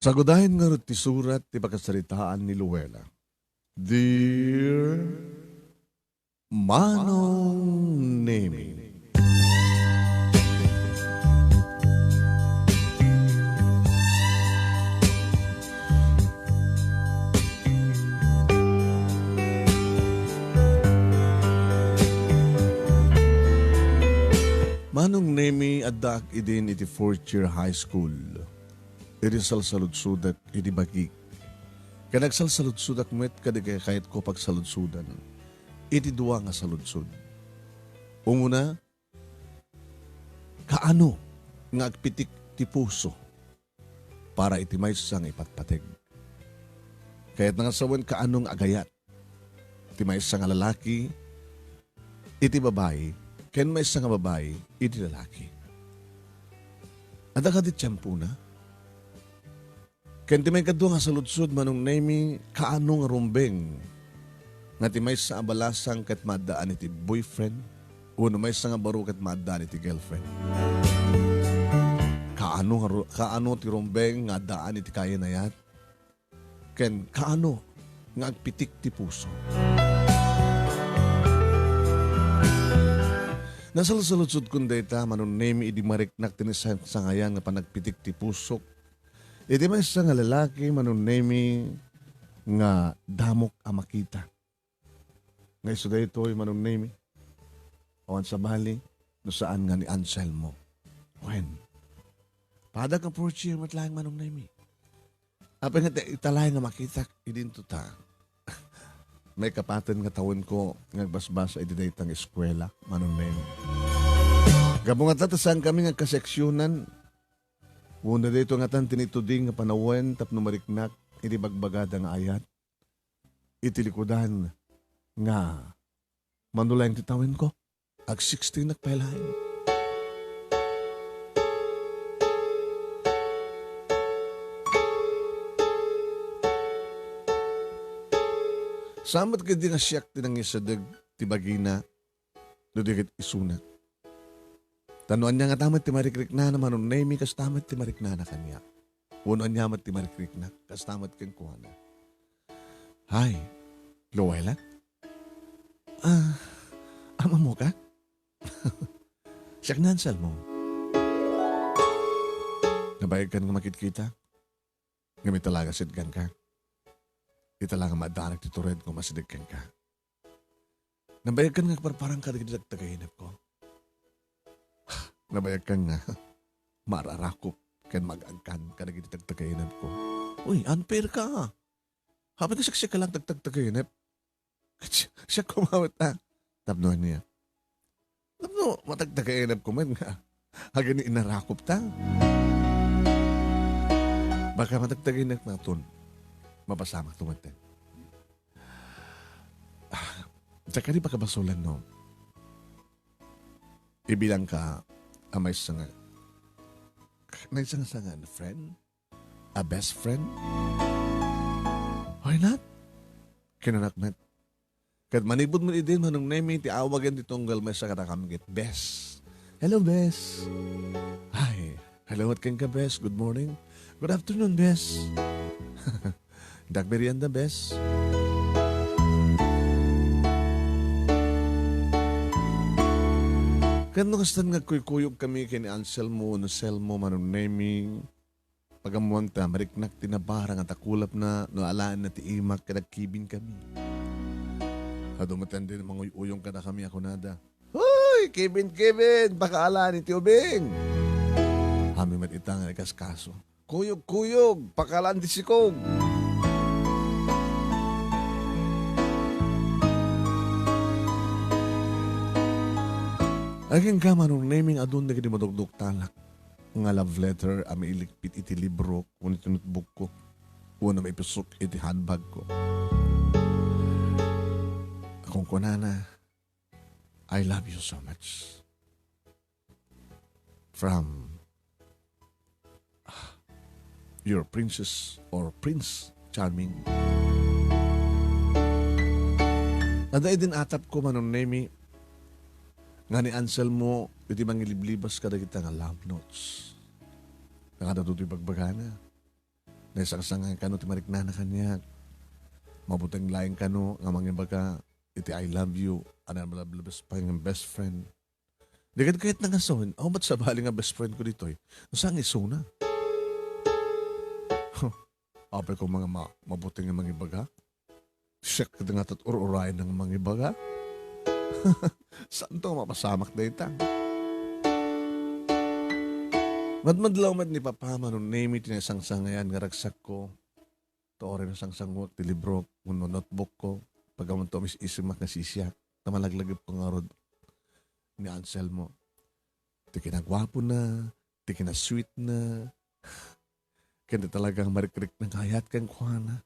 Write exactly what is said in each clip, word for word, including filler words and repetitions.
Sagudayen ngarud ti surat ti pakasaritaan ni Luella. Dear Manong Nemi. Manong Nemi, addaak idin iti fourth year high school. Iti salsaludsodak iti bagik. Ken agsalsaludsodak met kadagiti kayatko pagsaludsodan iti dua nga saludsod. Umuna, kaano nga agpitik ti puso para iti maysa nga ipatpateg? Kayatna nga sawen, kaano nga agayat ti maysa nga lalaki iti babai ken maysa nga babai iti lalaki? Adda kadi tiempona? Ken ti maikadua nga saludsod, Manong Nemi, kaano nga rumbeng nga ti maysa a balasang ket maaddaan iti boyfriend, wenno maysa nga baro ket maaddaan iti girlfriend? Kaano nga ru-, kaano ti rumbeng nga addaan iti kainayat? Ken kaano nga agpitik ti puso? Nasalsaludsodkon dayta, Manong Nemi, idi mariknak ti naisangsangayan nga panagpitik ti pusok. Iti maysa nga lalaki, Manong Nemi, nga damok a makita. Nga isu daytoy, Manong Nemi. Awan sabali, no saan nga ni Anselmo. Wen, pada ka fourth year met laeng, Manong Nemi. Apay nga ti, ita laeng nga makitak, idinto ta. Maikapaten nga tawenko nga agbasbasa iti dayta nga eskuela, Manong Nemi. Gapu ngata ta saankami nga agkaseksionan, wenno daytoy ngatan ti naituding nga panawen tapno mariknak iti bagbagada nga ayat iti likudan nga mano laeng ti tawenko, agsixteenak pay laeng. Saan met ketdi nga siak ti nangisadeg ti bagina no di ket isuna. Ta no ania ngata met ti marikriknana, Manong Nemi, kasta met ti mariknana kaniak. Wenno ania met ti marikriknak, kasta met kenkuana. Hi, Luella? Ah, ammoka? Siak ni Anselmo. Nabayagkan nga makitkita? Ngem ita la nga sidegka. Ita la nga maaddanak ti tured nga umasideg kenka. Nabayagkan nga agparparang kadagiti tagtagainepko. Nabayagkan nga maararakop ken mag-agkan kadagiti tagtagainepko. Uy, unfair ka. Apay nga siak-siak ka lang tagtagtagainep? Siak koma met, ah. Tapno ania? Tapno matagtagainepko met nga agani inarakopta. Baka matagtagainepko met ton. Mapasamakto met. Ah, diak kadi pakabasolan no ibilangka a maysa nga, maysa nga sanga a friend? A best friend? Why not? Kinanak met. Ket manipud met idin, Manong Nemi, ti awagen ti tunggal maysa kadakami ket Bes. Hello, Bes. Hi. Hello met kenka, Bes. Good morning. Good afternoon, Bes. Diak merienda, Bes. Ket no kastan nga agkuykuyogkami ken ni Anselmo, no Selmo, Manong Nemi, pagammoan ta, mariknak ti nabarang a takulapna no alaenna ti imak ket agkibinkami. Adu met idin manguy-uyong kadakami a kunada, "Hoy, Kevin, Kevin, pakaalan iti ubing!" Amin met ita nga ikaskaso, "Kuyog, kuyog, pakaalan ti sikog!" Agingga, Manong Nemi, adun dagiti madukduktalak nga love letter a mailigpit iti librok wenno iti notebookko wenno maipisok iti handbagko. Kunkunana, "I love you so much. From, ah, your princess or Prince Charming." Adda idin atapko, Manong Nemi, nga ni Anselmo iti mangiliblibas kadagita nga love notes. Nakadatoy ti bagbagana. Naisangsangayan kano ti mariknana kaniak. Mabuteng laeng kano nga mangibaga iti "I love you" a nalabas pay nga best friend. Di ket kayatna nga sawen, aw, bat sabali nga best friend ko ditoy? No saan nga isuna? Huh, apay ko nga ma-, mabuteng nga mangibaga? Siak ket nga tat-ur-urayen nga mangibaga? Saanto nga mapasamak dayta? Madmadlaw met ni Papa, Manong Nemi, ti naisangsangayan nga ragsakko. Ta uray nasangsanguak ti librok wenno notebookko, pagamanto mis-isimak nga sisiak, ta malaglagipko ngarud ni Anselmo. Ti kinaguapona, ti kinasweetna, ken ti talagang marikrikna nga ayat kenkuana.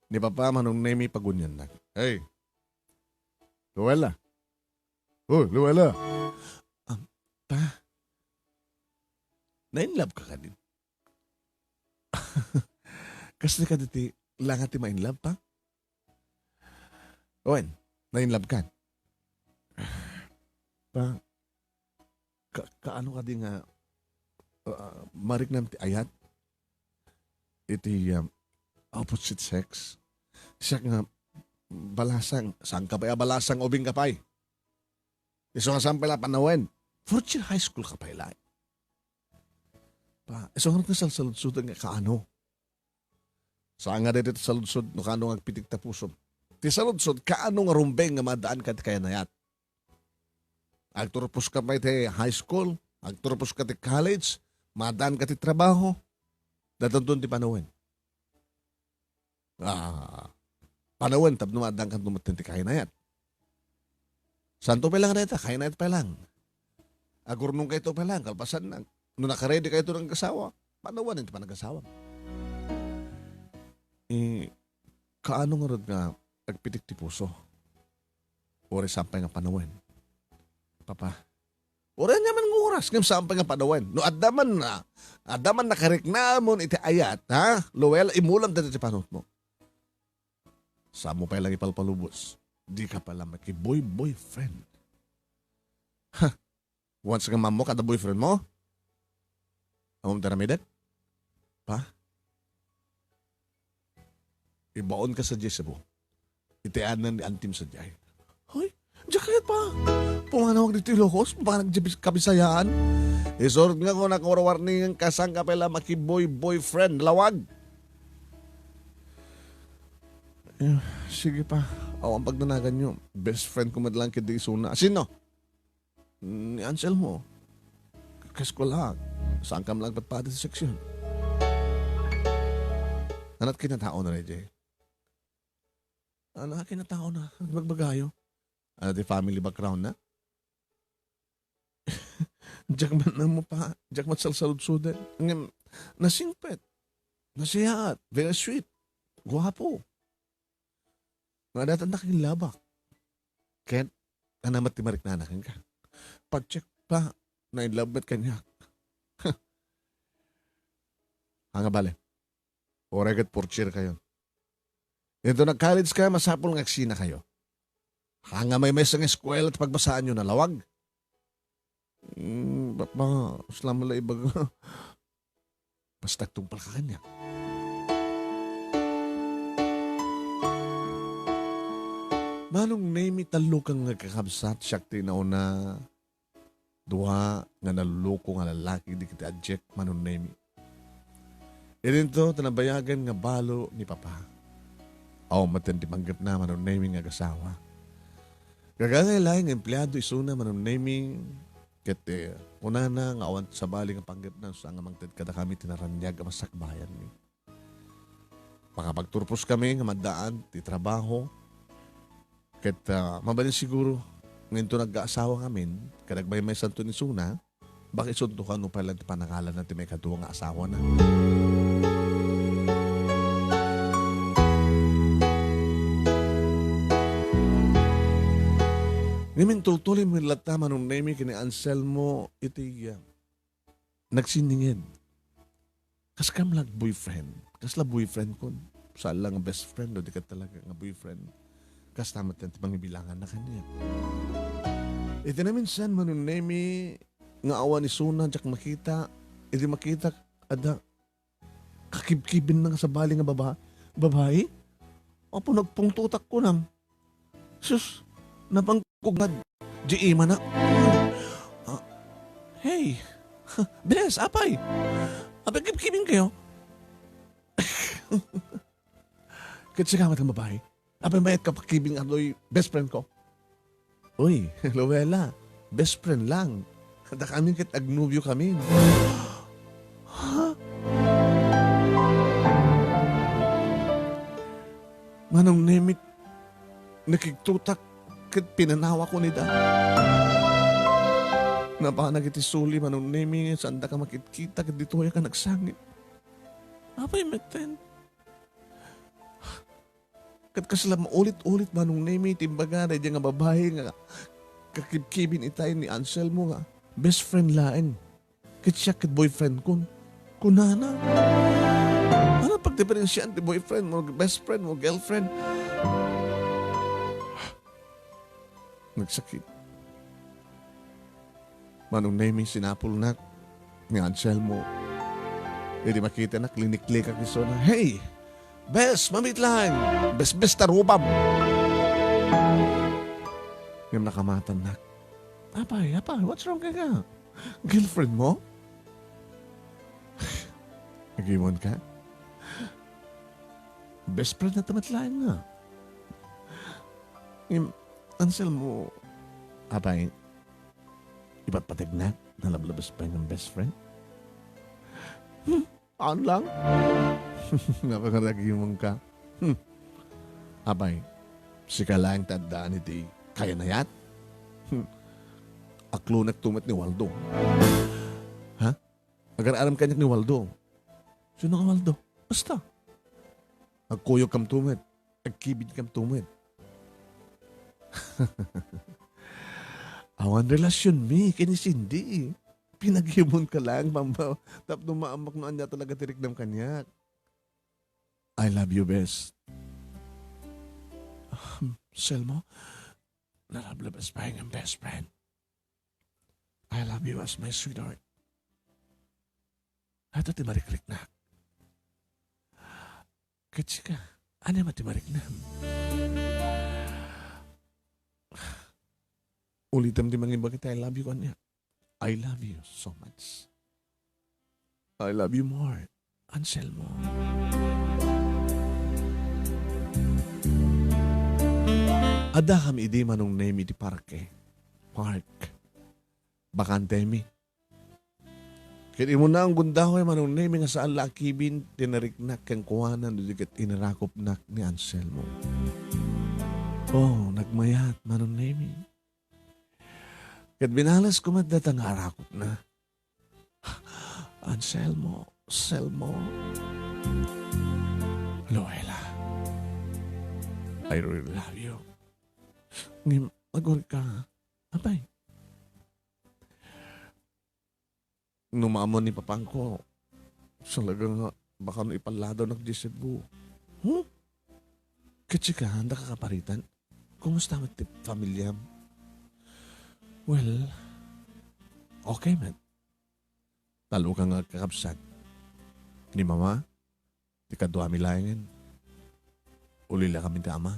Ni Papa, Manong Nemi, paguniannak. "Hey, Luella! Oh, Luella!" "Ah, Pa, na-in love ka kadi?" "Kasta kadi ti langa ti ma-in love, Pa?" "Wen, na-in love kan?" "Pa, ka-, kaano kadi nga, ah, mariknam ti ayat iti, um, opposite sex? Siak nga balasang, saan ka pay a balasang, ubing ka pay. Isu nga saan pay la panawen. Fourth year high school ka pay la. Pa, isu nga salsaludsoden nga kaano?" Saan nga daytoy ti saludsod no kaano nga agpitik ta pusom. Ti saludsod, kaano nga rumbeng nga maaddaanka ti kayanayat? Agturpos ka pay ti high school, agturpos ka ti college, maaddaanka ti trabaho, dadanton ti panawen. Ah, panawen tapno maaddaanka metten ti kayanayat. Saanto pay lang dayta, kayanayat pay lang. Agurnongkayto pay lang, kalpasan na. No nakaready kayto nga agasawa, panawen ti panagasawa. Eh, kaano ngarud nga agpitik ti puso? Uray saan pay nga panawen? Papa, uray ania man nga oras ngem saan pay nga panawen? No adda man na, adda man nakariknamon iti ayat, ha? Luella, imulam dayta ti panunotmo. Saanmo pay lang ipalpalubos. Dika pay lang makiboy-boyfriend. Ha? Once nga maammok adda boyfriend mo? Ammom ti aramidek? Pa? Ibaonka sadiay Cebu. Iti ayanna ni Antim sadiay. Hoy, diak kayat, Pa. Pumanawak ditoy Ilocos, pumanawak diay Kabisayan. Isurot nga kunak nga warwarningan ka, saan ka pay la makiboy-boyfriend, lawag. Eh, sige, Pa. Awan pagdanaganyo. Best friend ko met lang ketdi isuna. Sino? Ni Anselmo. Kaeskuela. Saan ka man lang patpadi ti seksyon? Ania ti kinataona daydiay? Ania ti kinataona? Agbagbagayo. Ania ti family background na? Diak man ammo, Pa. Diak man salsaludsoden. Ngem, nasingpet. Nasayaat. Very sweet. Guapo. Nga datan nakilabak. Ket, ania met ti mariknana kenka? Pag-check, Pa, na-in love met kaniak. Ania, bale. Uray ket fourth year kayo. Inton nag-college ka, masapul nga agsinakayo. Ania, maymaysa nga eskuela ti pagbasaanyo, nalawag? Mm, ba-, ba-, saan man la ibaga. Basta agtungpal ka kaniak. Manong Nemi, tallo ka nga kakabsat, siak ti nauna. Dua nga naluluko nga lalaki dagiti adiak, Manong Nemi. Idinto ti nabayagan nga balo ni Papa. Awan met ti panggepna, Manong Nemi, nga agasawa. Gagangay laeng nga empleado isuna, Manong Nemi, ket, eh, kunana nga awan sabali nga panggepna, saan nga mangted kadakami ti naraniag a masakbayanmi. Makapagturposkami nga maddaan ti trabaho. Ket, ah, mabalin siguro nga inton agkaasawa ngamin, ket agmaymaysanto ni Suna, baka isunto kano pay laeng ti panangalanna ti maikadua nga asawana. Ngem intultuloy met latta, Manong Nemi, ken ni Anselmo iti, ah, nagsinninged. Kaskam la boyfriend. Kasla boyfriend kon. Saan la nga best friend, no di ket talaga nga boyfriend. Kasta met ti pangibilanganna kaniak. Iti naminsan, Manong Nemi, nga awan isuna, diak makita. Idi makita, adda, kakibkibin na nga sabali nga baba-, babai. Apo, nagpungtotak kunam. Sus, napangkugad. Di imanak. Ah, hey. Bes, apay. Apay, kibkibin kayo? Ket sika met nga babai. Apay, mayat ka pakibin nga toy best friend ko? Uy, Luella, best friend lang. Dakami ket agnobio kami. Ha? Manong Nemi, nakigtotak ket pinanawa ko nida. Napanak iti suli, Manong Nemi, saandaka makitkita ket ditoyak a nagsangit. Apay metten? Ket kasla maulit-ulit, Manong Nemi, ti imbaga daydiay nga babai nga kakibkibin itay ni Anselmo nga best friend laeng. Ket siak ket boyfriend kon. Kunana. Ano pagdiferensiaan ti boyfriend mo, best friend mo, girlfriend? Nagsakit. Manong Nemi, sinapulnak ni Anselmo. Idi makitanak, liniklikak isuna, "Hey! Bes, mamitlan! Bes, bes, tarubam!" Ngem nakamatannak. "Apay, apay, what's wrong, kaka? Girlfriend mo?" Agimon ka? Best friend na tamat laeng nga. Ngem, Anselmo, apay, ipatpategnak, nalablabes pay nga best friend? Hmm, saan lang? Napakaragimon ka. Hmm. Apay, sika laeng ti addaan iti kayanayat? Hmm. Aklonek tumet ni Waldo. Ha? Agar-aram kaniak ni Waldo. Sino nga Waldo? Basta. Agkuyog kam tumet. Agkibid kam tumet. Awan relasyon mi ken ni Cindy. Pinagimon ka lang, Mama. Tapno maammak no ania talaga ti riknam kaniak. I love you, best. Um, Selmo, nalablabes pay nga best friend. I love you as my sweetheart. Ato ti marikriknak. Ket sika, ania met ti mariknam? Ulitem ti mangibaga ti I love you kaniak. I love you so much. I love you more, Anselmo. Adda kami idi Manong Nemi ti parke. Park. Bakante mi. Ket imuna nga gundaway Manong Nemi nga saan la a kibin ti nariknak kenkuana no di ket inarakupnak ni Anselmo. Oh, nagmayat, Manong Nemi. Ket binales ko met dayta nga arakupna. Anselmo, Selmo. Luella, I really love you. Ngem, agur ka. Apay. No maammo ni papangko, talaga nga baka no ipalladawnak diay Cebu. Huh? Ket sika, anda ka kaparitan? Kumusta met ti familiam? Well, okay met. Talo ka nga agkakabsat. Ni Mama, ti kaduami laengen. Ulila kami ti Ama.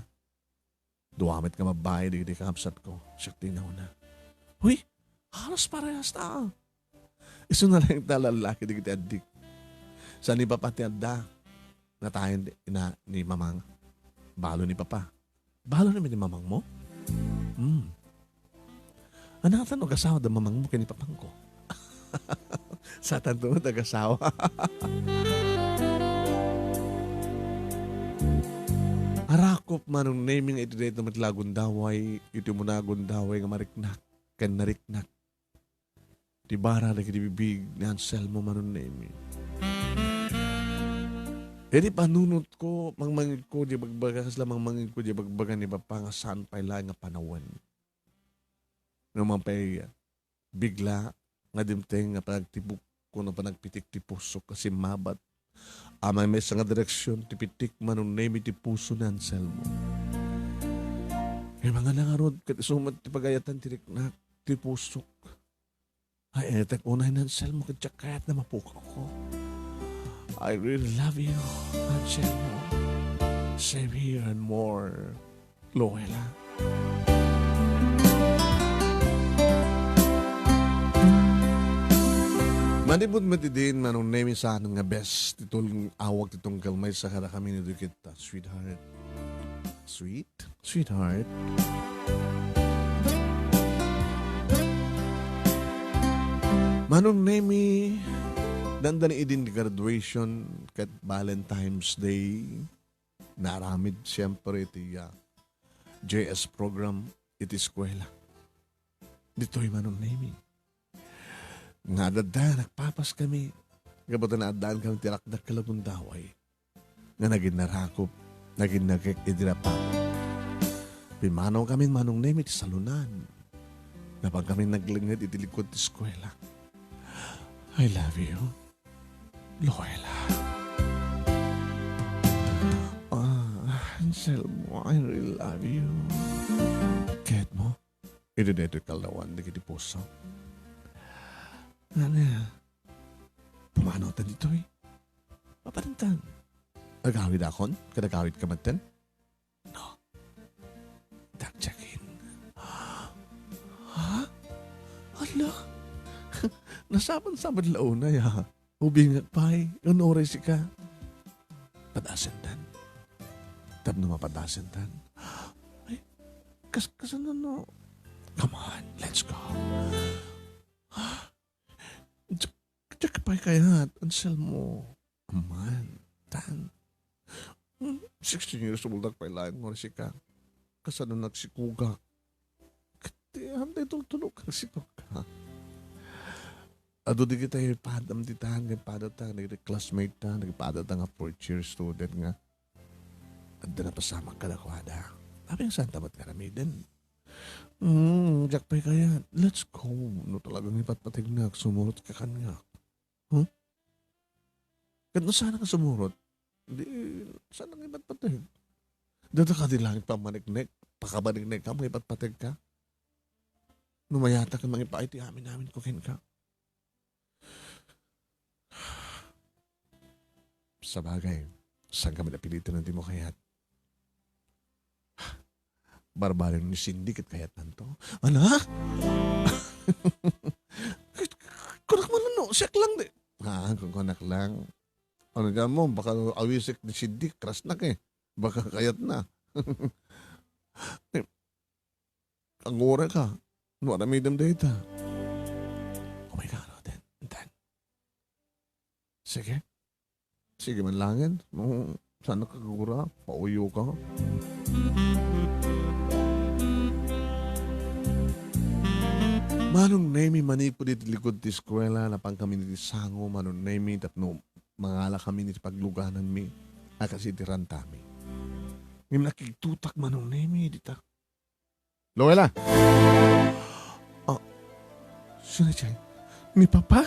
Dua met nga babbai dagiti kakabsatko, siak ti nauna. Huy, halos parehas ta. Isuna laeng ta lallaki dagiti addik. Sa ni Papa ti adda, natayen ti ina ni Mamang. Balo ni Papa. Balo ni, ni Mamang mo? Hmm. Anaktan no agasawa da Mamang mo ken ni Papangko? Satan to met agasawa. Arakop Manong Nemi nga iti dayta met la a gundaway, iti umuna a gundaway nga mariknak ken nariknak ti bara dagiti bibig ni Anselmo Manong Nemi. Iti panunotko, mangmangegko diay bagbaga, kasla mangmangegko diay bagbaga ni Papa nga saan pay laeng nga panawen. No man pay bigla nga dimteng nga panagtibuk wenno panagpitik ti pusok a simmabat a maymaysa nga direksion ti pitik Manong Nemi ti puso ni Anselmo. Ay, mga nangarod, ket isu met ti pagayatan ti riknak ti pusok. Ay, etek unay ni Anselmo ket diak kayat na mapukawko. I really love you, Anselmo. Same here and more, Luella. Manipud met idin, Manong Nemi, saan nga bes ti tul-, awag ti tunggal maysa kadakami ni Dukit, sweetheart. Sweet? Sweetheart? Manong Nemi, dandani idin ti graduation ket Valentine's Day, naaramid siempre iti, ah, J S program iti eskuela. Ditoy, Manong Nemi, nga adda, nagpapas kami, gapu ta naaddaan kami ti rakdak ken lagundaway nga nagin narakop, nagin nagek idi napako. Pimmanaw kami, Manong Nemi, ti salunan. Napan kami naglenged iti likod ti eskuela. I love you, Luella. Ah, Anselmo, I really love you. Kayatmo? Idi daytoy kallawan dagiti puso. Ania? Pumanawtan ditoy? Mapanintan. Agawidakon? Kad-agawidka metten? No. Dakdiakin. Ha? Hala? Nasapan sa met la unay, ha? Ubingak pay, uray sika. Padasentan. Tapno mapadasentan. Ay, kas-, kasano no? Come on, let's go. Ha? Diak, diak pay kayat, Anselmo. Aman, tan. Hmm, sixteen years old ak pay laeng, uray sika. Kasano nagsikugak? Ket, haan tay tultulok, nagsikugak. Adu dagiti padam ti tan, ken padata, dagiti classmate ta, dagiti padata nga fourth year student nga adda napasamak kadakuada. Apay nga saanta met nga aramiden? Hmm, diak pay kayat. Let's go. No talagang ipatpategnak, sumurot ka kaniak. Hmm? Ket no saanak nga sumurot, di, saanak nga ipatpateg. Data kadi langit pammaniknek, pakabanignekka, mangipatpategka. No mayatak nga mangipaay ti amin-aminko kenka. Sabagay, saan kami napilitan ti makayat? Barbareng ni Cindy ket kayatnanto. Ana? Kunak man no, siak lang di. Ha, kun-, kunak lang. Ano dyan mo, baka awisik ni Cindy, crush na ka eh. Baka kayatna. Eh, Agurayka no aramidem dayta. Oh my God, Roden. Intan. Sige. Sige man laengen. No, saan ka agura? Pauyo ka. Manong Nemi, manipud iti likod ti eskuela, napan kami iti sango, Manong Nemi, tapno mangala kami iti paglugananmi a kas iti rantami. Ngem nakigtutak, Manong Nemi, dita Luella! Ah, sino dyan? Ni Papa?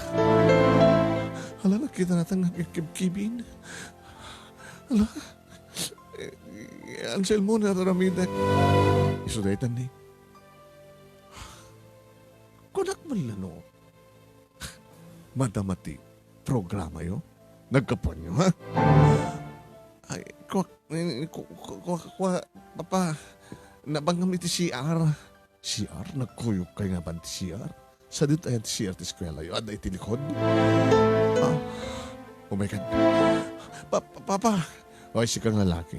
Hala, nakita natan nga agkibkibin. Hala, eh, Anselmo, nararamidek. Isu daytan ni. Kunak man la no. Madama ti programayo? Naggapuanyo, ha? Ay, kuak, eh, ku-, ku-, kuak, kuak, Papa, nabangam iti C R. C R? Nagkuyogkay nga apan ti C R? Sadit ayan ti C R ti eskuelayo? Adda iti likod? Ah. Oh my God. Pa-, pa-, Papa! Oy, sika nga lalaki.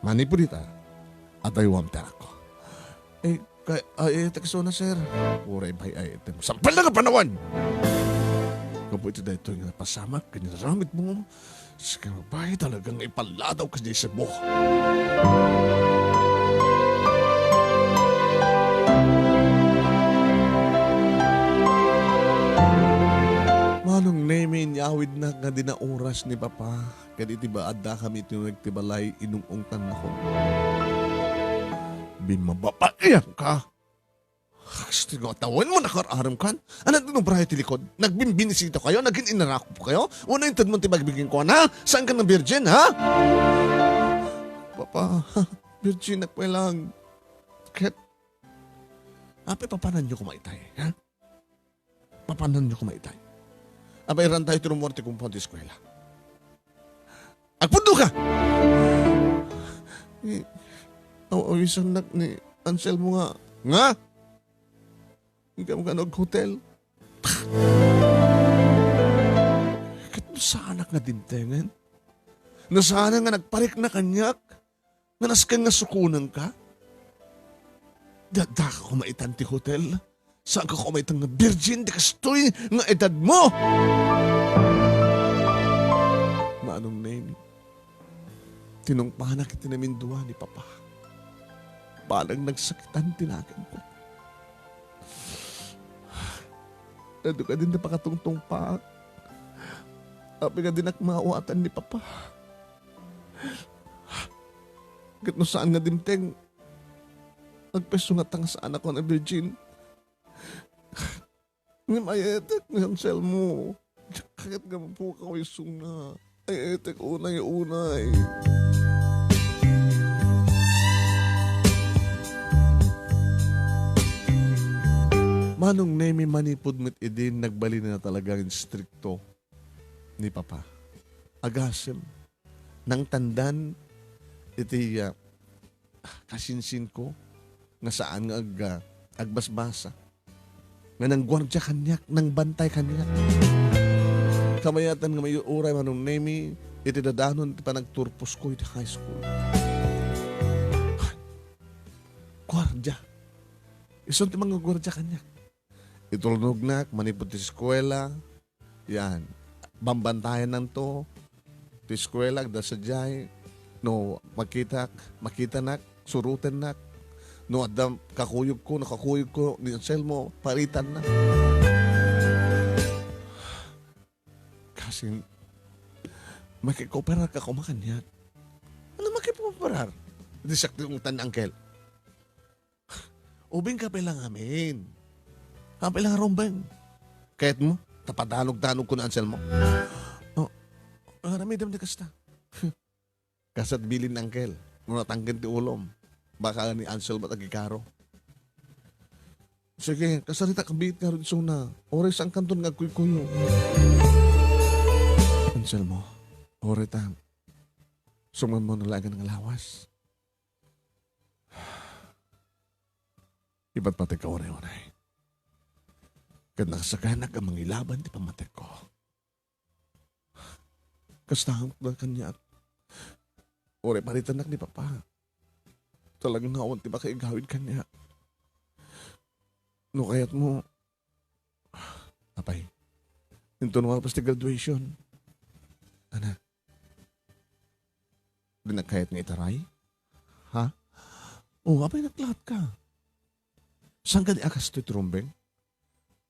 Manipud ita, adaywam ti anakko. Eh, Kay, ay, ay, takso na, sir. Uray bay ay item. Sampal na nga panawan! Gapu iti daytoy nga napasamak, ken inaramidmo, sika nga bay, talaga nga ipalladaw ka diay Cebu. Manong Nemi, inyawidnak nga dina oras ni Papa. Ket iti ba-, addakami iti uneg ti balay, inung-ungtannakon. Bimmababaian ka! Kas ti nga tawen mo nakar-arem kan? Ano ti nubrayo ti likod? Nagbimbinisita kayo? Nagin-inarakop kayo? Wano inted mo ti bagbigin ko, na? Saan ka na virgin, ha? Papa, virgin ako lang. Ket, apay papananyo kumaitay, ha? Papananyo kumaitay. Abay, iran tayo ti rumuar ti compound ti eskwela. Agpudno ka! Ni, aw-, awisannak ni Anselmo nga, nga? Ikam nga nag-hotel? Ket no saanak nga dimtengen? No saanak nga nagparikna kaniak? Nga nasken nga sukonenka? Di addaka koma itan ti hotel? Saanka koma itan nga virgin? Di kastoy nga edadmo! Manong Nemi, tinungpanak iti namindua ni Papa. Banag nagsakitan ti nakemko. Adu kadin ti pakatungtungpaak. Apay nga dinak maawatan ni Papa. Ket no saan nga dimteng, agpayso nga ta nga saanak nga virgin. Ngem ay-ayatek ni Anselmo. Diak kayat nga mapukaw isuna. Ay-ayatek unay, unay. Manong Nemi, manipud met idin, nagbalin na talaga nga istrikto ni Papa. Agasem, nangtandan iti, ah, kasinsinko nga saan nga ag-, ah, agbasbasa. Nga nangguardia kaniak, nangbantay kaniak. Kamayatan nga may uray, Manong Nemi, iti dadanon ti panagturposko iti high school. Guardia. Isu ti mangguardia kaniak. Itulnognak manipud ti eskuela, yan. Bambantayananto ti eskuela, agda sadiay. No makitak, makitanak, surotennak. No adda kakuyogko, no kakuyogko ni Anselmo, paritannak. Kasin, makikooperar ka koma kaniak. Ano makikooperar? Di siak ti ungtan ni Uncle. Ubing ka pay la ngamin. Apay la nga rumbeng. Kayatmo, ta padanog-danogko ni Anselmo. Oh, aramidem ti kasta. Kasat bilin ni Uncle, no natangken ti ulom, baka ni Anselmo ti agikaro. Sige, kasaritak biit ngarud isuna. Uray saankanton nga agkuykuyo. Anselmo, uray ta. Sumammo na laeng nga lawas. Ipatpategka unay-unay. Ket nakasakanak a mangilaban ti pammatekko. Kasta met kaniak. Uray paritannak ni Papa. Talaga nga awan ti makaigawid kaniak. No kayatmo, apay, inton malpas ti graduation, ana, dinak kayat nga itaray? Ha? O, apay, naklaat ka. Saan ka di akastoy ti rumbeng?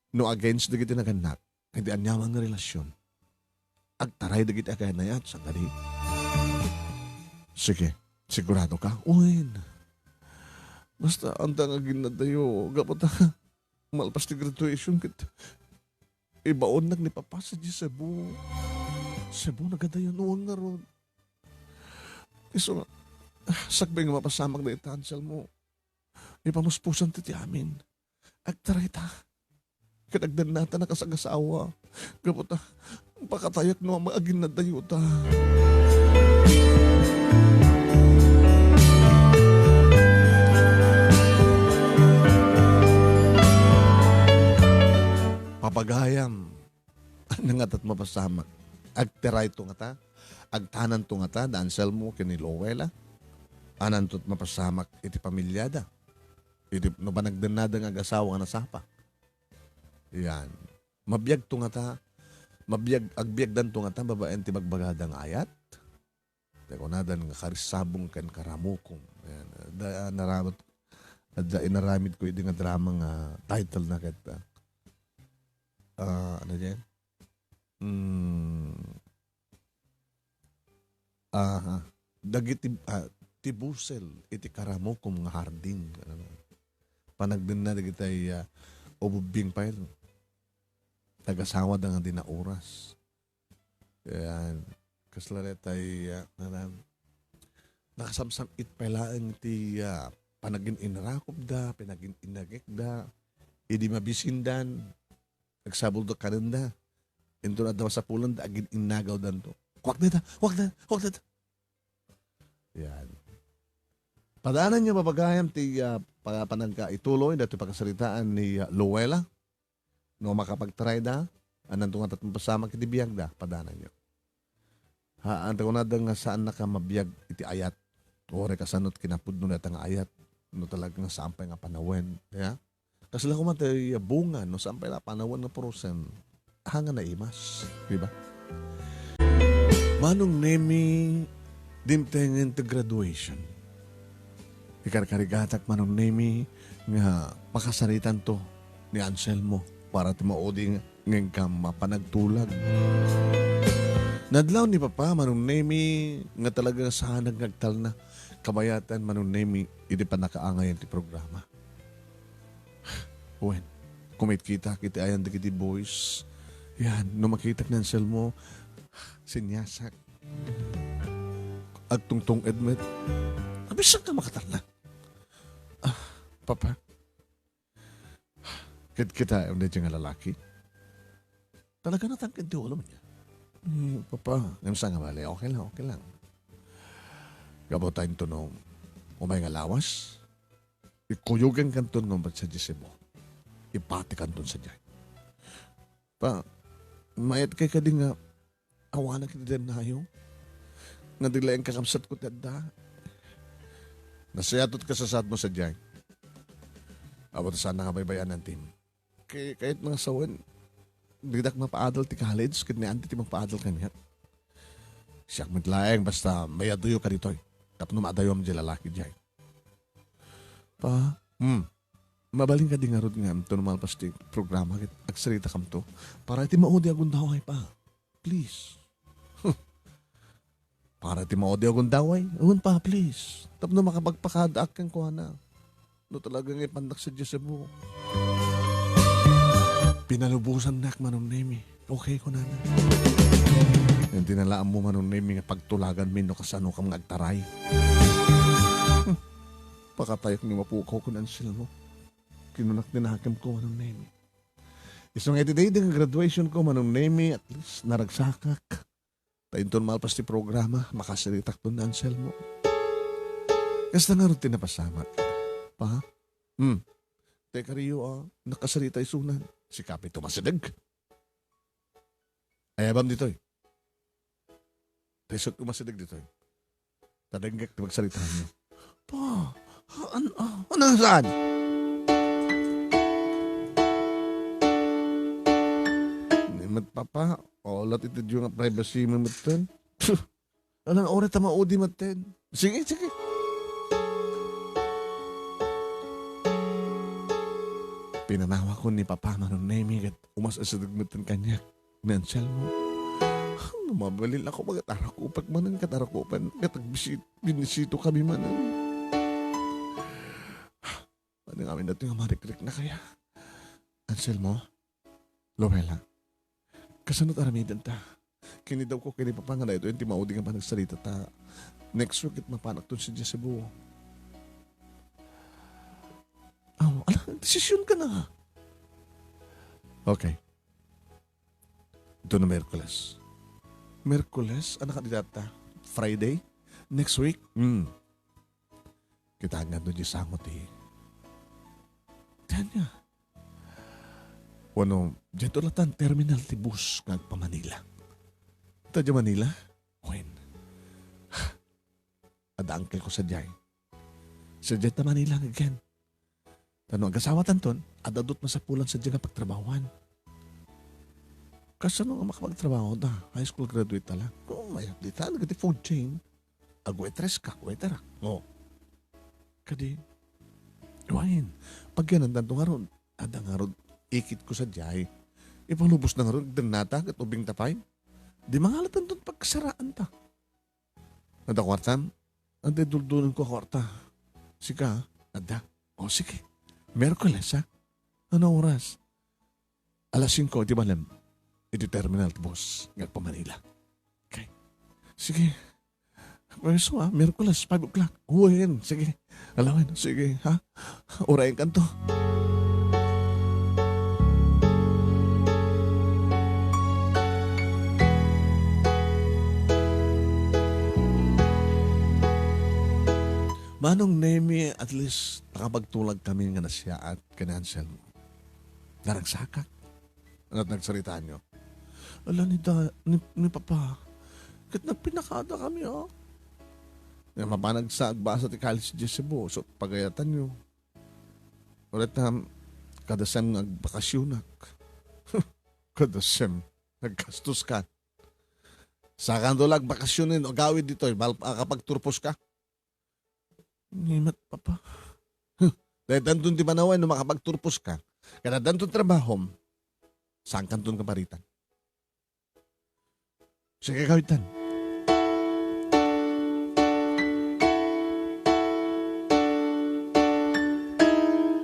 No against dagiti nagannak, iti aniaman nga relasyon, agtaray dagiti agayat-ayat, saan kadi? Sige, sigurado ka? Wen. Basta, anta nga aginnadayo, gapu ta, malpas ti graduation, ket ibaonnak ni Papa sadiay Cebu. Cebu, nagadayo, no, ngarud. Isu nga, sakbay nga mapasamak dayta, Anselmo. Ipamuspusan ti, ti amin. Agtarayta. Ket agdannatanak a sagasawa. Gapu ta, pakatayak no aginnadayota. Papagayam. Ania ngata ti mapasamak? Agtarayto ngata? Agtananto ngata, da Anselmo ken ni Lowella? Ananto ti mapasamak iti pamiliada? Iti, no panagdannada nga agasawa nga nasapa. Yan. Mabiagto ngata, mabiag-, agbiagdanto ngata babaen ti bagbagada nga ayat? Ti kunadan nga karissabong ken karamukom. Ayan. Da, ah, naramat, adda inaramidko idi nga drama nga title na ket, ah, ah, ano diyan? Hmm. Aha. Dagiti, ah, ti busel iti karamukom nga hardin. Ano? Panagdenna dagiti, ah, ububbing pay, no? Nagasawada nga di nauras. Ayan. Kasla daytay, ah, nanan, nakasamsam-it pay laeng ti, ah, panagin-inrakopda, panagin-inagikda, idi mabisindan, agsabulda kanenda. Inton adda masapulanda, agin-innagawdanto. Kuak dayta, kuak dayta, kuak dayta. Yan. Padaananyo, babaga, ti, ah, pa-, panagkaituloy daytoy pakasaritaan ni, ah, Luella. No makapagtarayda, addanto nga tattong pasamak iti biagda, padaananyo. Ha, anta kunada nga saannaka mabiag iti ayat. Uray kasano ti kinapudno dayta nga ayat. No talaga nga saan pay nga panawen, ya? Kasla koma ti bunga, no saan pay la panawen nga purosen. Haan nga naimas, di ba? Manong Nemi, dimtengen ti graduation. Ikarkarigatak, Manong Nemi, nga pakasaritanto ni Anselmo para ti maudi nga, nga inkam a panagtulag. Nadlaw ni Papa, Manong Nemi, nga talaga saan nga agtalna. Kabayatan, Manong Nemi, idi pannakaangayan ti programa. Wen, kumitkitak iti ayan dagiti boys. Yan, no makitak ni Anselmo, siniasak. Agtungtong-ed met. Abisan ka makatalna. Ah, Papa. Kitkitaem daydiay nga lalaki. Talaga natangked ti ulo niya. Hmm, Papa. Ngem saan nga bale, okay lang, okay lang. Gapu ta intono, umay nga lawas, ikuyogenkanton no, bat sadiay Cebu. Ipatikanton sadiay. Pa, mayat kay kadi nga awanak iti dennayo? Nga di laeng kakabsatko ti adda. Nasayaat ti kasasaadmo sadiay. Awan saan nga baybayanan, Tim. Kay, kayat nga sawen, didak mapaadal ti college, ket ni Andy ti magpaadal kaniak. Siak met laeng, basta mayaduyo ka ditoy. Tapno maadayuam diay lalaki diay. Pa, hmm. Mabalin kadi ngarud nga intono malpas ti programa ket agsaritakamto para iti maudi a gundaway, Pa. Please. Huh. Para iti maudi a gundaway? Wen, Pa, please. Tapno makapagpakadaak kenkuana. No talaga nga ipannak sadiay Cebu. Pinalubosannak, Manong Nemi. Okay, kunana. Iti nalaammo, Manong Nemi, nga pagtulaganmi no kasanokam nga agtaray. Hmm. Pakatayek ni mapukaw kun Anselmo. Kinunak ti nakemko, Manong Nemi. Isu nga iti daydi nga graduation ko, Manong Nemi, at least naragsakak. Ta inton malpas ti programa, makasaritakton ni Anselmo. Kasta ngarud ti napasamak. Pa? Hmm. Teka riyo, ah. Nakasarita isunan. Sika pay ti umasideg. Ayabam ditoy. Tay isut umasideg ditoy. Ta denggek ti pagsaritaanyo. Pa, an-, ah, ano saan? Ni met, Papa, ulat iti diyo nga privacy mo metten. Alan, oras ta maudi metten. Sige, sige. Pinanawakon ni Papa, Manong Nemi, ket umas-asideg metten kaniak ni Anselmo. No mabalin ako, magatarakupak manen, katarukupan, katagbisit-, binisito kami manen. Ano nga amin dati nga marikriknak aya? Anselmo? Luella? Kasano ti aramidenta? Kinidawko ken ni Papa nga daytoy ti maudi nga panagsarita ta next week ket mapanakton sadiay Cebu. Aw, ala, desisyon ka na. Okay. Ito na Miyerkules. Miyerkules? Ano ka dita? Friday? Next week? Hmm. Kita nga no di sango ti. Tanya. Wano, dito latan terminal ti bus nga agpa-Manila. Ta di Manila? Wen. Adda uncle ko sadiay. Sadiay ta Manila nga aggen. Ta no agasawatanton, adda dut masapulan sadiay nga pagtrabahoan. Kasano nga makapagtrabaho ta? High school graduate ta lang. Kung mayat di ta, nagati food chain. Agwetres ka, waiter. Oh. Kadi, wen, pagyanantanto ngarud, adda ngarud ikit ko sadiay. Ipalubos na ngarud, dennata, ket ubing ta pay. Di mangalat anton pagkasaraan ta. Adda kuartam? Adda duldulen ko a kuarta. Sika, adda. O, sige. Miyerkules, ha? Ano oras? Alas singko, iti balem. Iti terminal ti bus nga agpa-Manila. Okay. Sige. Pweso, ha? Miyerkules, five o'clock. Wen, sige. Ala wen, sige, ha? Urayenkanto. Manong Nemi, at least nakapagtulag kami nga nasiaat ken ni Anselmo. Naragsakak. Ket nagsaritaanyo. Ala ni da, ni, ni Papa. Ket nagpinakada kami, ah. Nga mapanagsa agbasa ti college diay Cebu, so pagayatanyo. Ulit na, kada sem nga agbakasyonak. Kada sem, naggastos ka. Sakanto la agbakasyon no agawid ditoy, bal-, akapagturpos ka. Ni met, Papa. Huh. Dayta danton ti panawen no makapagturpos ka. Kada danton trabahom, saan kanton kaparitan. Sige, kawitan.